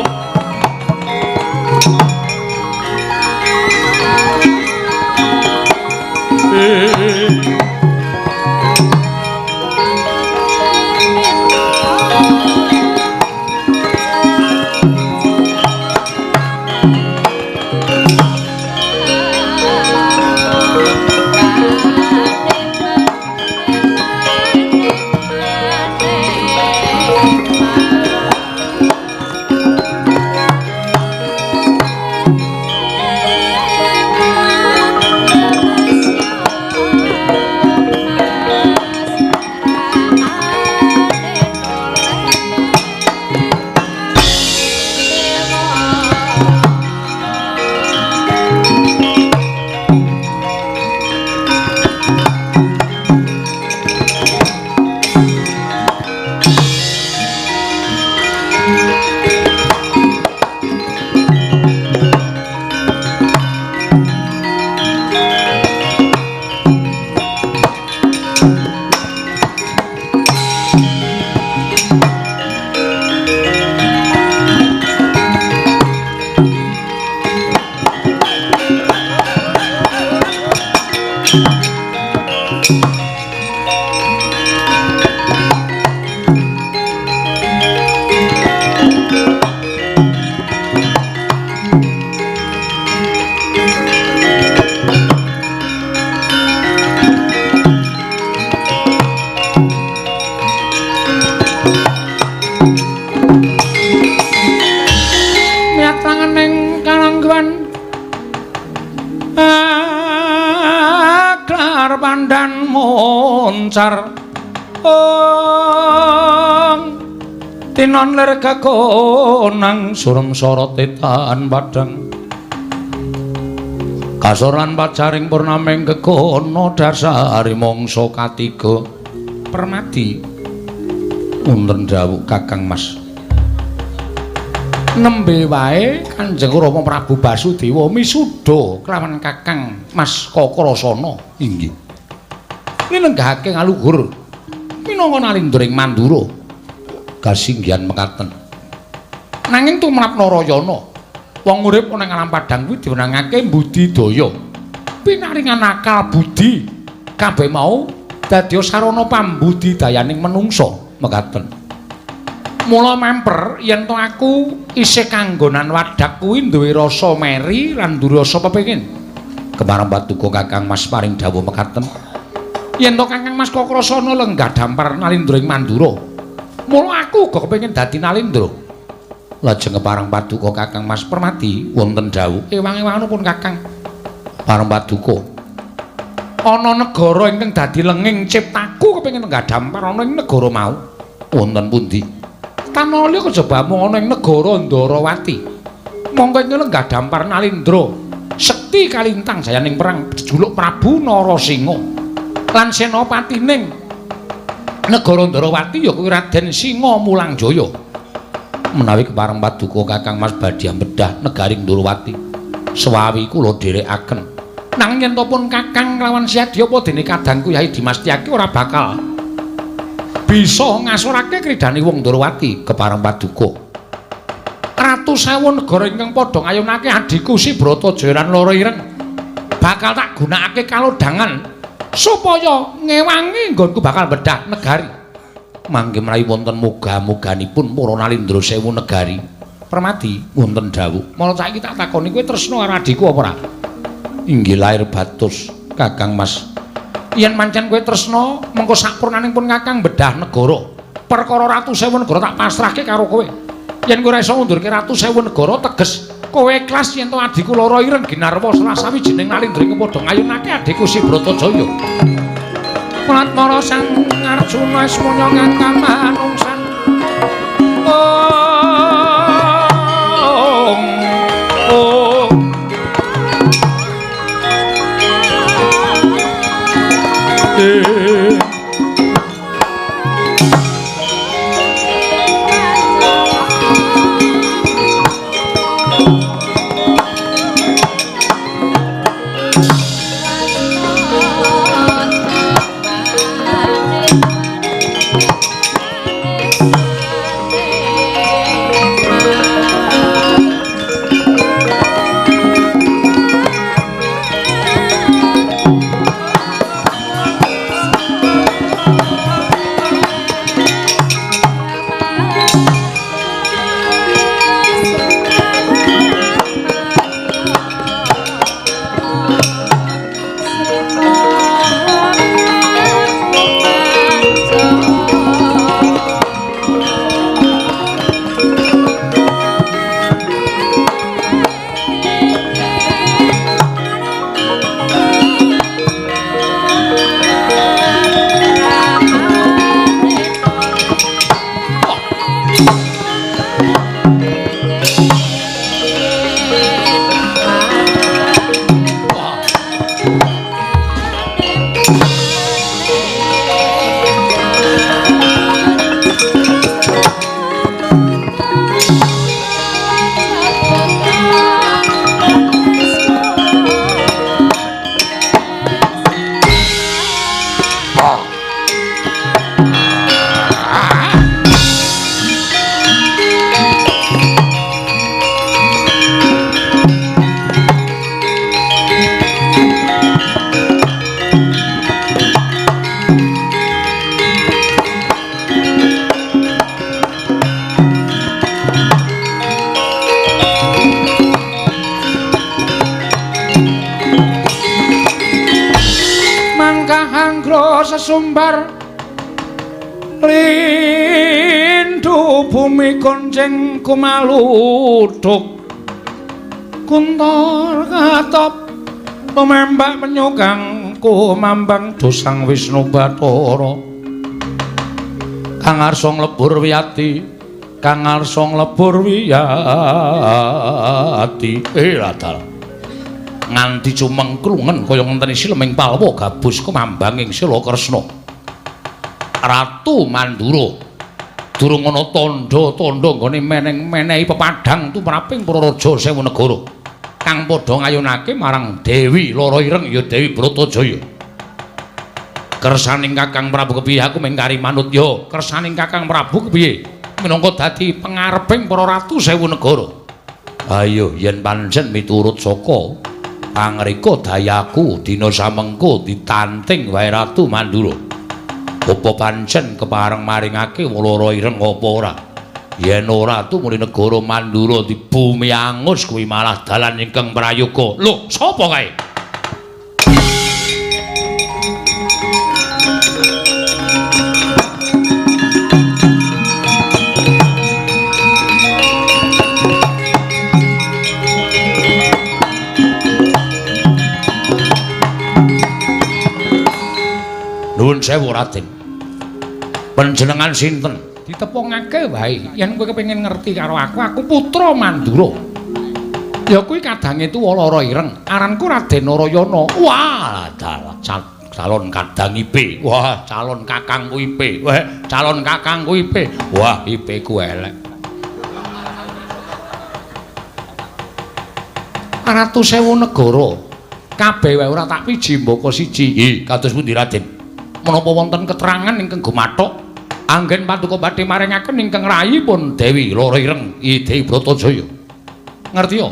Moncar ong tinon lir kekonang surem sorote tan padhang kasoran pacaring purnaming kekono dasari mangsa katiga permadi. Wonten dawuh Kakang Mas, nembe wae Kanjeng Rama Prabu Basudewa misuda kelawan Kakang Mas Kakrasana. Inggih. Linenggahake ngaluhur minangka nalindra ing Mandura kasinggihan mekaten. Nanging tumrap Narayana, wong urip ana ing alam padhang kuwi diwenangake budidaya, pinaringan akal budi kabeh mau dadi sarana pambudidayaning menungsa mekaten. Mula memper yen to aku isih kanggonan wadak kuwi duwe rasa meri lan duwe rasa pepengin. Kemarang patuko Kakang Mas paring dawuh mekaten. Yen to Kakang Mas Kakrasana lenggah dampar nalindra ing Mandura, mula aku uga kepengin dadi nalindra. Lajeng kepareng paduka Kakang Mas Permadi wonten dawuh ewang-ewanganipun Kakang. Pareng paduka, ana negara ingkang dadi lenging ciptaku kepengin lenggah dampar ana ing negara mau. Wonten pundi? Tanah liya kejaba mung ana ing negara Ndarawati. Mongko ing lenggah dampar nalindra sekti kalintang jayaning perang jejuluk Prabu Narasinga. Lan senopatining negara Ndarawati ya kuwi Raden Singa Mulangjaya. Menawi kepareng paduka Kakang Mas badhe ambedah negari Ndarawati, sewawi kula dherekaken. Nanging yen to pun Kakang lawan Siadya apa dene kadangku Yai Dimas Tyaki ora bakal bisa ngasorake kridane wong Ndarawati. Kepareng paduka Ratu sewu negara ingkang padha ngayunake adhiku Si Bratajaya lan Lara Ireng bakal tak gunakake kalodhangan supaya ngewangi nggonku bakal bedah negari. Mangke mlayu wonten moga-moganipun para nalindra sewu negari. Permadi wonten dawuh. Mula saiki tak takoni kowe tresna karo adhiku apa ora? Inggih lair batus Kakang Mas. Yen pancen kowe tresna, mengko sakpurnaning pun Kakang bedah negara. Perkara ratu sewu negara tak pasrahke karo kowe. Yen kowe ora iso ngundurke ratu sewu negara teges kowe ikhlas yen to adhiku Lara Ireng ginarwa salah sawijining nalindra ing padha ngayunake adhiku Si Bratajaya. Mulat mara Sang Arjuna ismaya kakang manungsan. Om Om Sesumbar lindu bumi konceng kumaluduk kuntor katop tumembak menyukang kumambang dosang Wisnu Bathara kang arsa nglebur wiyati kang arsa nglebur wiyati ladal nganti cumengkrungen kaya ngenteni sileming palwa gabus kumambang ing Sila Kresna. Ratu Mandura durung ana tandha-tandha nggone meneng-menehi pepadhang tumraping para raja sewu negara kang padha ngayunake marang Dewi Lara Ireng ya Dewi Bratajaya. Kersaning Kakang Prabu kepiye aku mengkari manut ya? Kersaning Kakang Prabu kepiye minangka dadi pengareping para ratu sewu negara? Ayo yen pancen miturut saka pangrika dayaku dina samengko ditanting wae Ratu Mandura. Apa pancen kepareng maringake Lara Ireng apa ora? Yen ora tumuli negara Mandura dibumi angus kuwi malah dalan ingkang prayoga. Lho, sapa kae? Nuwun sewu Raden. Panjenengan sinten? Ditepungake wae. Yen kowe kepengin ngerti karo aku, aku putra Mandura. Ya kuwi kadange tuwa Lara Ireng. Aranku Raden Narayana. Wah, dalah calon kadang IP. Wah, calon kakangku IP. Wah, calon kakangku IP. Wah, IP ku elek. Ratu sewu negara. Kabeh wae ora tak piji mbaka siji. Nggih, kados pundi Raden? Menapa wonten keterangan ingkang gumathok Anggen paduka badhe maringaken ingkang rayipun Dewi Loro Ireng Dewi Bratajaya. Ngerti ya?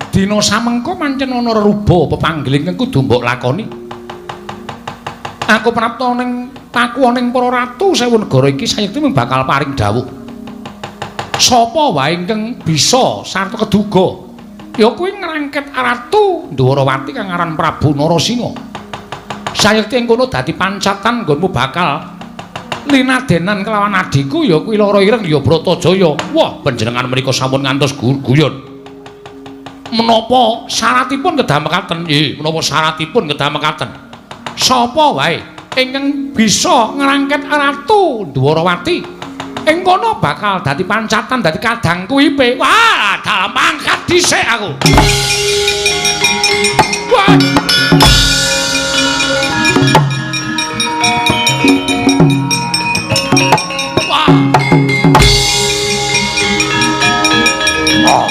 Dina samengko pancen ana reruba pepanggil ingkang kudu mbok lakoni. Aku prapta ning pakuwaning para ratu sewu negara iki sayekti mung bakal paring dawuh. Sapa wae ingkang bisa sarta keduga ya kuwi ngrangket Ratu Ndwarawati kang aran Prabu Narasinga. Sayekti ing kono dadi pancatan nggonmu bakal linadenan kelawan adhiku ya kuwi Loro Ireng ya Bratajaya. Wah, panjenengan menika sampun ngantos guyon. Menapa syaratipun kedah mekaten? Nggih, menapa syaratipun kedah mekaten? Sapa wae ingkang bisa ngrangket Ratu Ndwarawati ing kono bakal dadi pancatan dadi kadang kuwipe. Wah, dalam mangkat dhisik aku. Wah. Wah. Oh.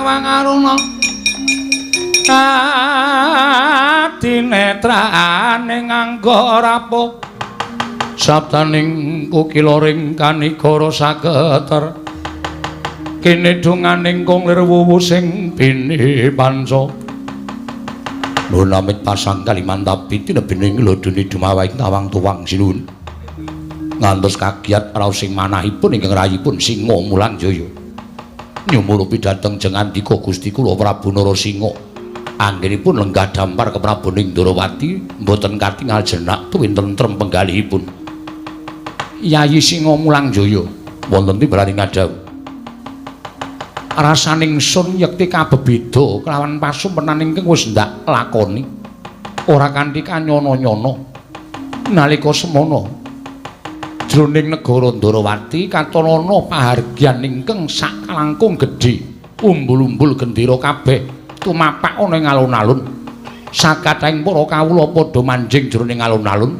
Wangaruna adinetrane nganggo rapuh sabdaning kukiloring kanigara saketer kene donganing kong lir wuwu sing bini panca nuwun amit pasang kalimantapi tinebining lodone dumawaing tawang tuwang sinuwun ngantos kagiat raos sing manahipun ingkang rayipun Singa Mulangjaya nyumurupi dhateng jengandika Gusti kula Prabu Narasinga anggenipun lenggah dampar keprabuning Ndrawati mboten katingal jenak tuwin tentrem penggalihipun. Yayi Singa Mulangjaya wonten timbalan ngadhawuh rasaning sun yekti kabebeda kelawan pasumpenan ingkang wis ndak lakoni ora kanthi kanyono-nyono nalika semono jroning negara Ndrawati katon ana pahargyan ingkang sakalangkung gedhe umbul-umbul gendera kabeh tumapak ana ing alun-alun sakathahing para kawula padha manjing jroning alun-alun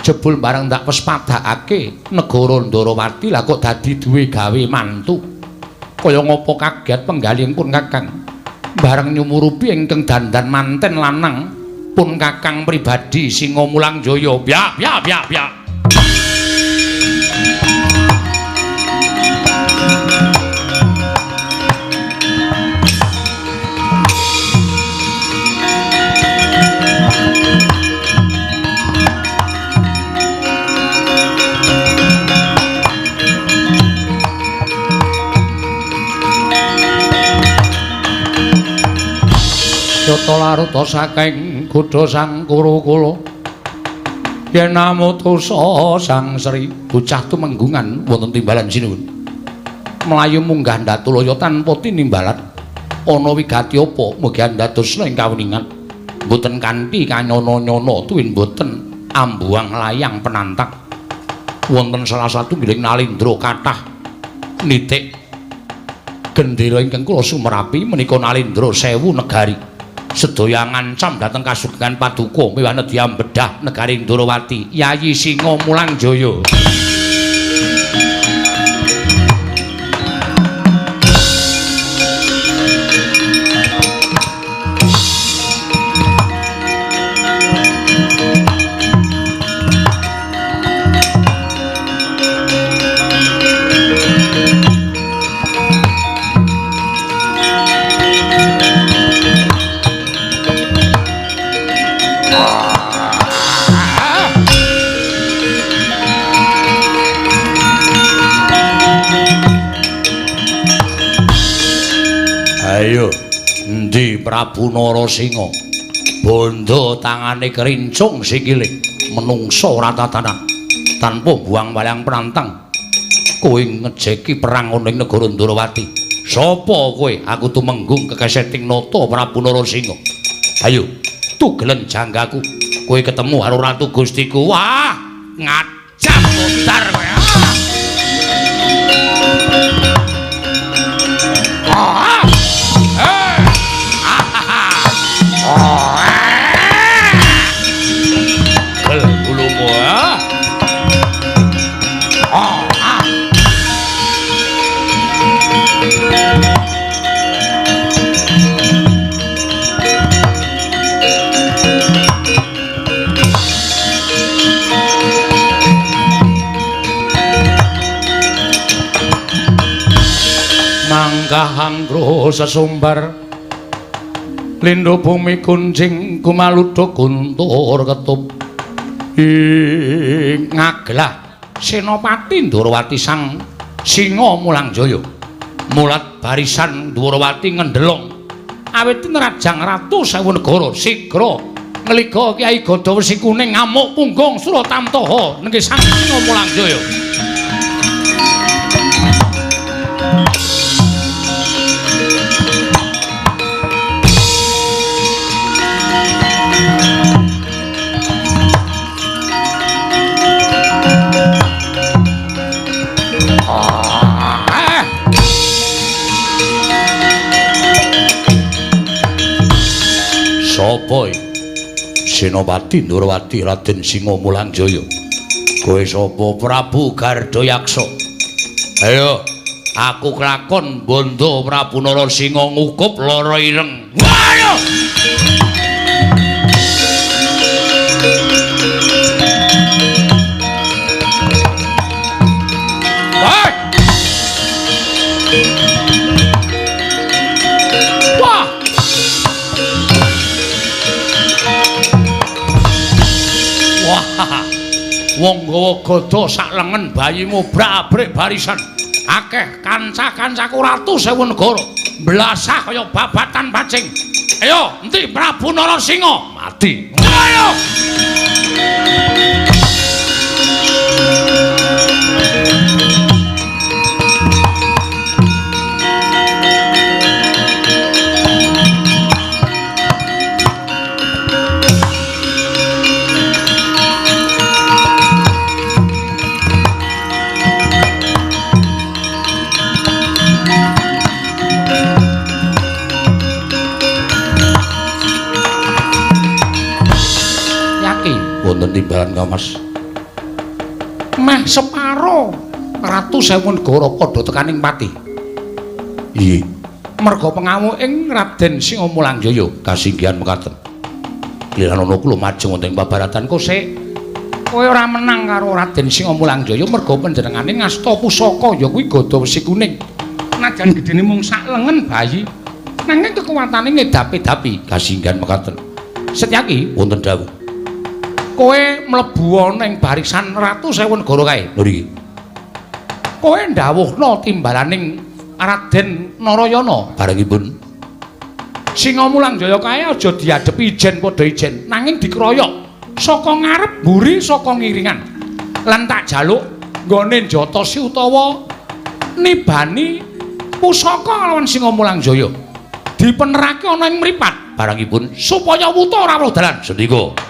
jebul bareng ndak pespadakake negara Ndrawati lah kok dadi duwe gawe mantu kaya ngapa kaget penggalih pun kakang bareng nyumurupi ingkang dandan manten lanang pun kakang pribadi Singa Mulangjaya byak byak byak byak. Jata laruta saking godha sang Kurukula yen amutusa sang Sri bocah tumenggungan wonten timbalan sinuwun mlayu munggah ndatulaya tanpa tinimbalan ana wigati apa mugi andadosna ing kawuningan mboten kanthi kanyono-nyono tuwin mboten ambuang layang penantang wonten salah satu giling nalindra kathah nitik gendera ingkang kula sumerapi menika nalindra 1000 negari sedaya ngancam dhateng kasugengan paduka miwah nedya bedah negari Ndrawati Yayi Singa Mulangjaya. Ayo, endi Prabu Narasinga? Bondo tangane kerincung sikile, menungsa ora tatanan. Tanpa buang wayang penantang, kowe ngejeki perang ana ing negara Ndrawati. Sapa kowe? Aku tumenggung kekeseting nata Prabu Narasingha. Ayo, tugelen janggaku. Kowe ketemu karo Ratu Gustiku. Wah, ngajak modar kowe. Ah. Gel bulumu. Mangkah anggroho sesumbar lindho bumi kuncing kumaludha guntur ketup ing ngaglah Senopati Ndrawati sang Singa Mulangjaya mulat barisan Ndrawati ngendelong awit nerajang ratu sewu negara sigra ngliga Kyai Gada Wesi Kuning ngamuk punggung Suratamtaha nengke sang Singa Mulangjaya. Sapa Senopati Ndrawati Raden Singa Mulangjaya? Kowe sapa? Prabu Gardayaksa. Ayo, aku kelakon bondo Prabu Narasingha ngukup lara ireng. Ayo! Wah! Wah, wong gawa gada sak lengen bayimu brak-abrik barisan. Akeh kanca-kancaku ratu sewu negara blasah kaya babatan pacing. Ayo, endi Prabu Narasingha? Mati. Ayo! Wonten timbalan Kamas. Meh separo ratu sewu negara padha tekaning pati. Iya. Merga pengamu ing Raden Singa Mulangjaya kasinggihan mekaten. Kliranana kula majeng wonten ing pabaratan kosek. Kowe ora menang karo Raden Singa Mulangjaya merga panjenengane ngasta pusaka ya kuwi Gada Wesi Kuning. Najan gedene mung sak lengen bayi, nanging kekuwatane ngedapi-dapi kasinggihan mekaten. Setyaki wonten dawuh. Kowe mlebu ana ing barisan ratu sewu negara kae. Lho iki. Kowe ndhawuhna timbalaning Raden Narayana barengipun. Singa Mulangjaya kae aja diadhepi ijen padha ijen, nanging dikroyok saka ngarep mburi saka ngiringan. Lan tak jaluk nggone njatosi utawa nibani pusaka lawan Singa Mulangjaya. Dipenerake ana ing mripat barengipun supaya wuta ora weruh dalan. Sendika.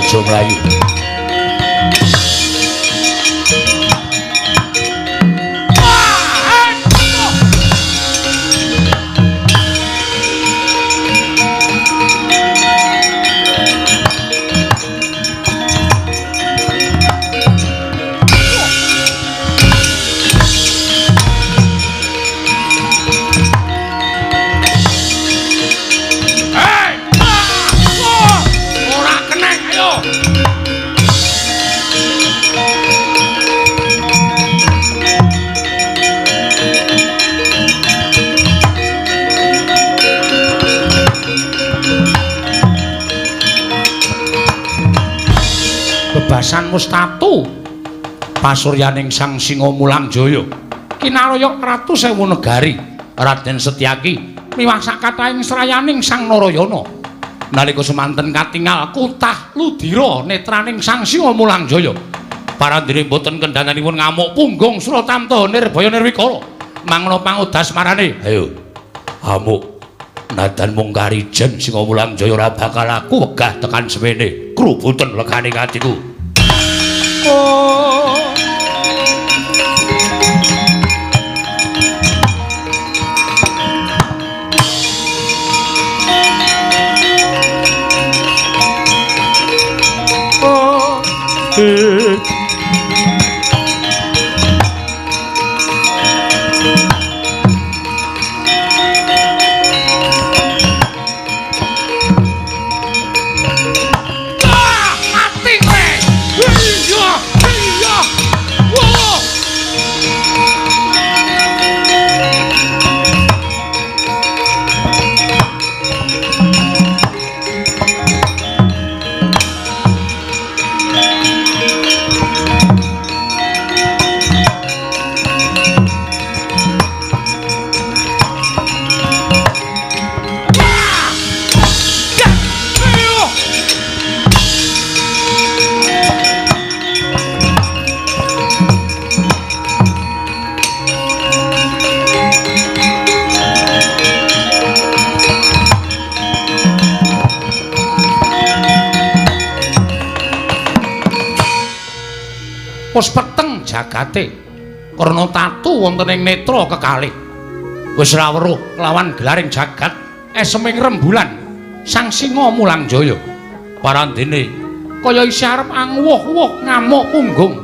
Aja mlayu. Hey! Ora keneng, ayo. Bebasan wis tatu pasuryaning Sang Singa Mulangjaya. Kinaroyok ratu sewu negari Raden Setyaki miwah sakathahing srayaning Sang Narayana. Nalika semanten katingal kutah ludira netraning Sang Singa Mulangjaya. Parandene boten kendhananipun ngamuk punggung Suratamta nirbaya nirwikara. Mangna pangudas marane, ayo amuk nadan mung karijen Singa Mulangjaya ora bakal aku wegah tekan semene. Krubuten legane atiku. Oh. Oh. Wis peteng jagate karena tatu wonten ing netra kekalih. Wis ra weruh kelawan gelaring jagat eseming rembulan Sang Singa Mulangjaya. Parandene kaya isih arep anguwuh-wuh ngamuk punggung.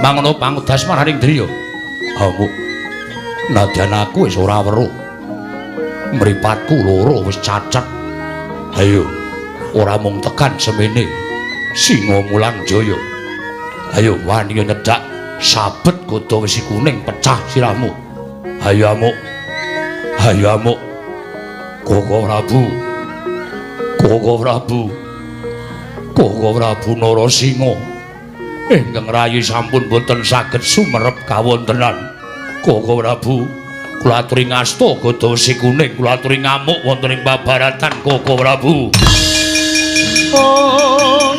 Mangono pangudas maraning driya. Amuk nadyan aku wis ora weruh. Mripatku loro wis cacat. Ayo ora mung tekan semene Singa Mulangjaya. Ayo wani nyedak sabet kuda wesi kuning pecah sirahmu. Ayo amuk. Ayo amuk. Koko Prabu. Koko Prabu. Koko Prabu Narasinga. Ingkang rayi sampun boten saged sumerep kawontenan. Koko Prabu, kula aturi ngasta kuda wesi kuning, kula aturi ngamuk wonten ing babaratan Koko Prabu. Oh.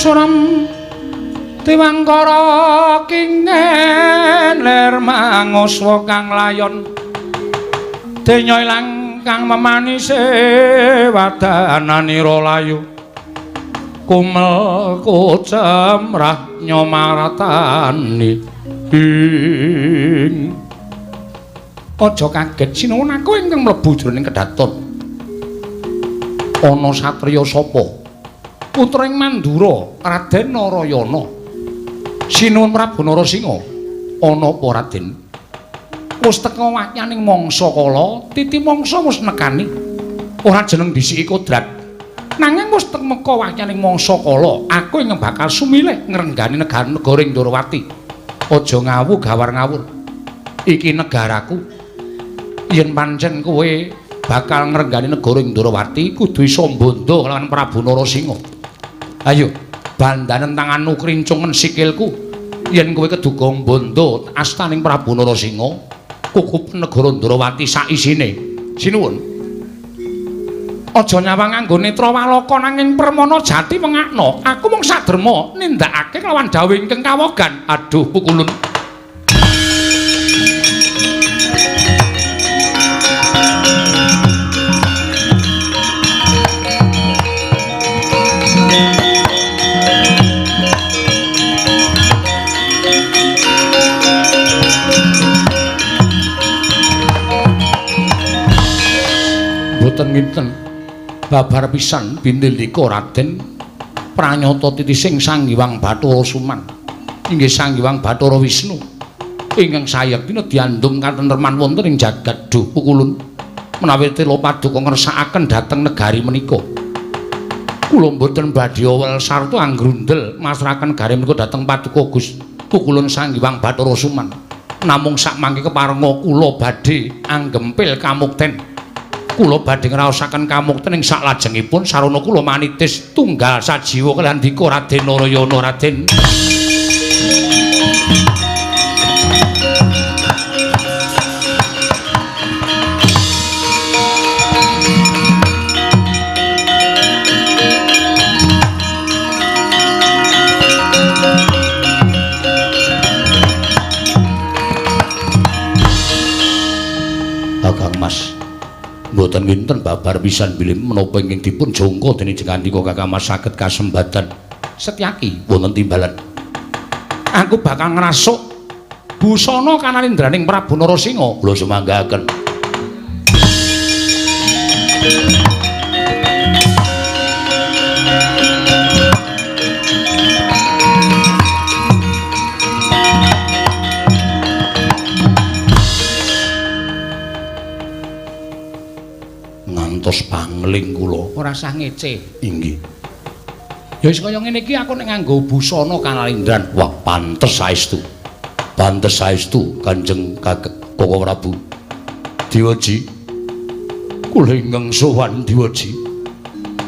Suram tiwangkara kingen lir manguswa kang layon denya ilang kang memanise wadananira layu kumel kucemrah nyomaratani ing. Aja kaget sinuwun aku ingkang mlebu jroning kedaton. Ana satriya sapa? Putra ing Mandura, Raden Narayana. Sinuwun Prabu Narasinga, ana apa Raden? Wis teka wahyaning mangsa kala, titi mangsa wis nekani. Ora jeneng disiki kodrat. Nanging wis temeka wahyaning mangsa kala, aku ingkang bakal sumilih ngrenggani negara ing Ndorowati. Aja ngawu gawar ngawur. Iki negaraku. Yen pancen kowe bakal ngrenggani negara ing Ndorowati, kudu iso mbondo kelawan Prabu Narasinga. Ayo, bandanen tanganmu krincungen sikilku. Yen kowe keduga mbondo astaning Prabu Narasinga, kukup negara Ndorowati saisine. Sinuwun. Aja nyawang nganggo netra waloka nanging permana jati wengakna. Aku mung saderma nindakake kelawan dawuh ingkang kawogan. Aduh, pukulun. Mboten nginten babar pisan bindilika Raden pranyata titising Sang Hyang Bathara Suman. Inggih Sang Hyang Bathara Wisnu. Ingkang sayektina diandum katentreman wonten ing jagat Duh Pukulun. Menawi tela paduka ngersakaken dhateng negari menika. Kula mboten badhe awel sarta anggrundel masrahaken negari menika dhateng paduka Gus Pukulun Sang Hyang Bathara Suman. Namung sakmangke keparenga kula badhe anggempil kamukten. Kula badhe ngraosaken kamukten ing saklajengipun sarana kula manitis tunggal sajiwa kaliyan dika Raden Narayana Raden. Kakang Mas, mboten nginten babar pisan bilih menapa ingkang dipun jangka dening jengandika Kakang Mas saged kasembatan. Setyaki wonten timbalan. Aku bakal ngrasuk busana kanalindraning Prabu Narasinga. Kula sumanggaken. Ngantos pangling kula. Ora sah ngece. Inggih. Ya wis kaya ngene iki aku nek nganggo busana kanalindran. Wah, pantes saestu. Pantes saestu Kanjeng Koko Prabu. Diwaji. Kula ingkang sowan Diwaji.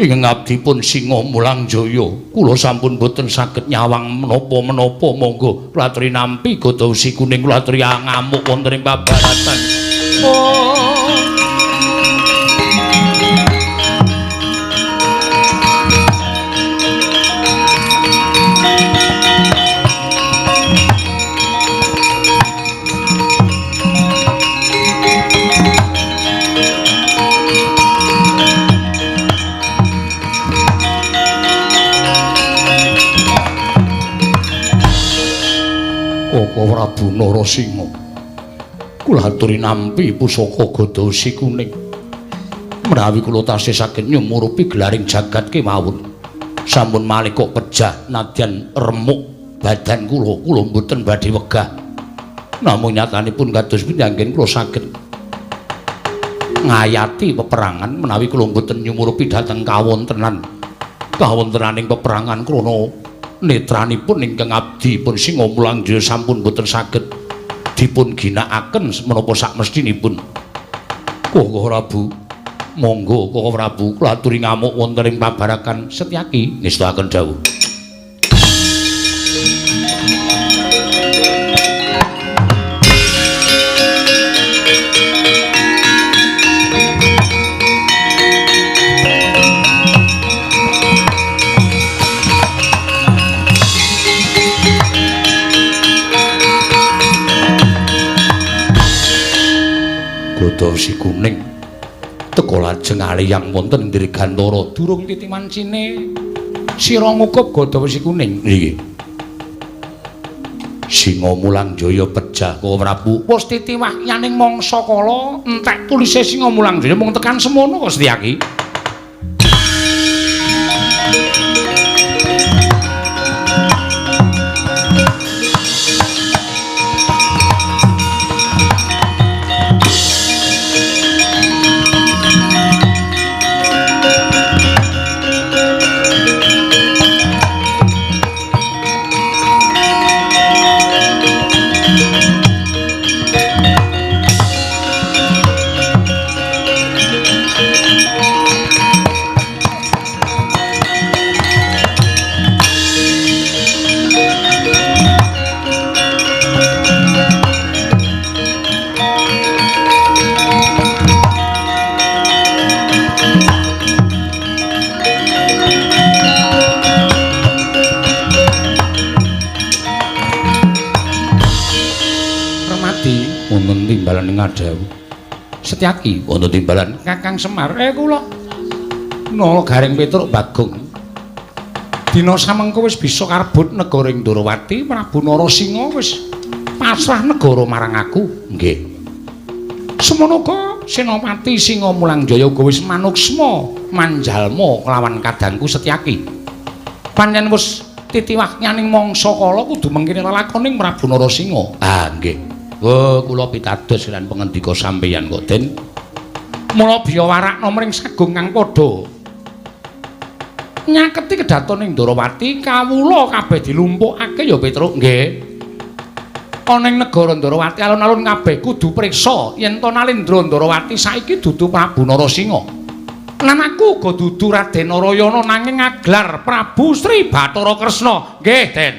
Ingkang abdi pun Singa Mulang Jaya. Kula sampun boten saged nyawang menapa-menapa, monggo kula aturi nampi gada wesi kuning kula aturi ngamuk wonten ing pabaratan. Oh. Koko Prabu Narasinga, kula aturi nampi pusaka gada wesi kuning. Menawi kula tasih saged nyumurupi gelaring jagat kemawon, sampun malih kok pejah nadyan remuk badan kula, kula mboten badhe wegah. Namung nyatanipun kados pundi anggen kula saged ngayati peperangan menawi kula mboten nyumurupi dhateng kawontenan. Kawontenaning peperangan krana netranipun ingkang abdi pun Singa Mulang Jaya sampun boten saged dipun ginakaken menapa sakmestinipun. Koko Prabu, monggo Koko Prabu kula aturi ngamuk wonten ing pabarakan. Setyaki ngestakaken dawuh. Gada wesi kuning teka lajeng aliyang wonten Dirgantara. Durung titi mancine sira ngukup gada wesi kuning. Nggih. Singa Mulang Jaya pejah Koko Prabu. Wis titi wahyaning mangsa kala entek tulise Singa Mulang Jaya mung tekan semono kok Setyaki. Wonten timbalan ing ngadhawuh. Setyaki wonten timbalan Kakang Semar. Kula Nala Gareng Petruk Bagong. Dina samengko wis bisa karbut negara ing Ndorowati, Prabu Narasinga wis pasrah negara marang aku. Nggih. Semono uga Senopati Singamulangjaya uga wis manuksma manjalma kelawan kadangku Setyaki. Pancen wis titiwakyaning mangsa kala kudu mengkene lelakoning Prabu Narasinga. Ah nggih. Oh, kula pitados lan pangendika sampeyan kok, Den. Mula biya warakna mring sagung kang padha nyaketi kedaton ing Ndarawati, kawula kabeh dilumpukake ya Petruk. Nggih. Ana ing negara Ndarawati alun-alun kabeh kudu priksa yen to Nalendra Ndarawati saiki dudu Prabu Narasinga. Lan aku uga dudu Raden Narayana nanging ngaglar Prabu Sri Bathara Kresna. Nggih, Den.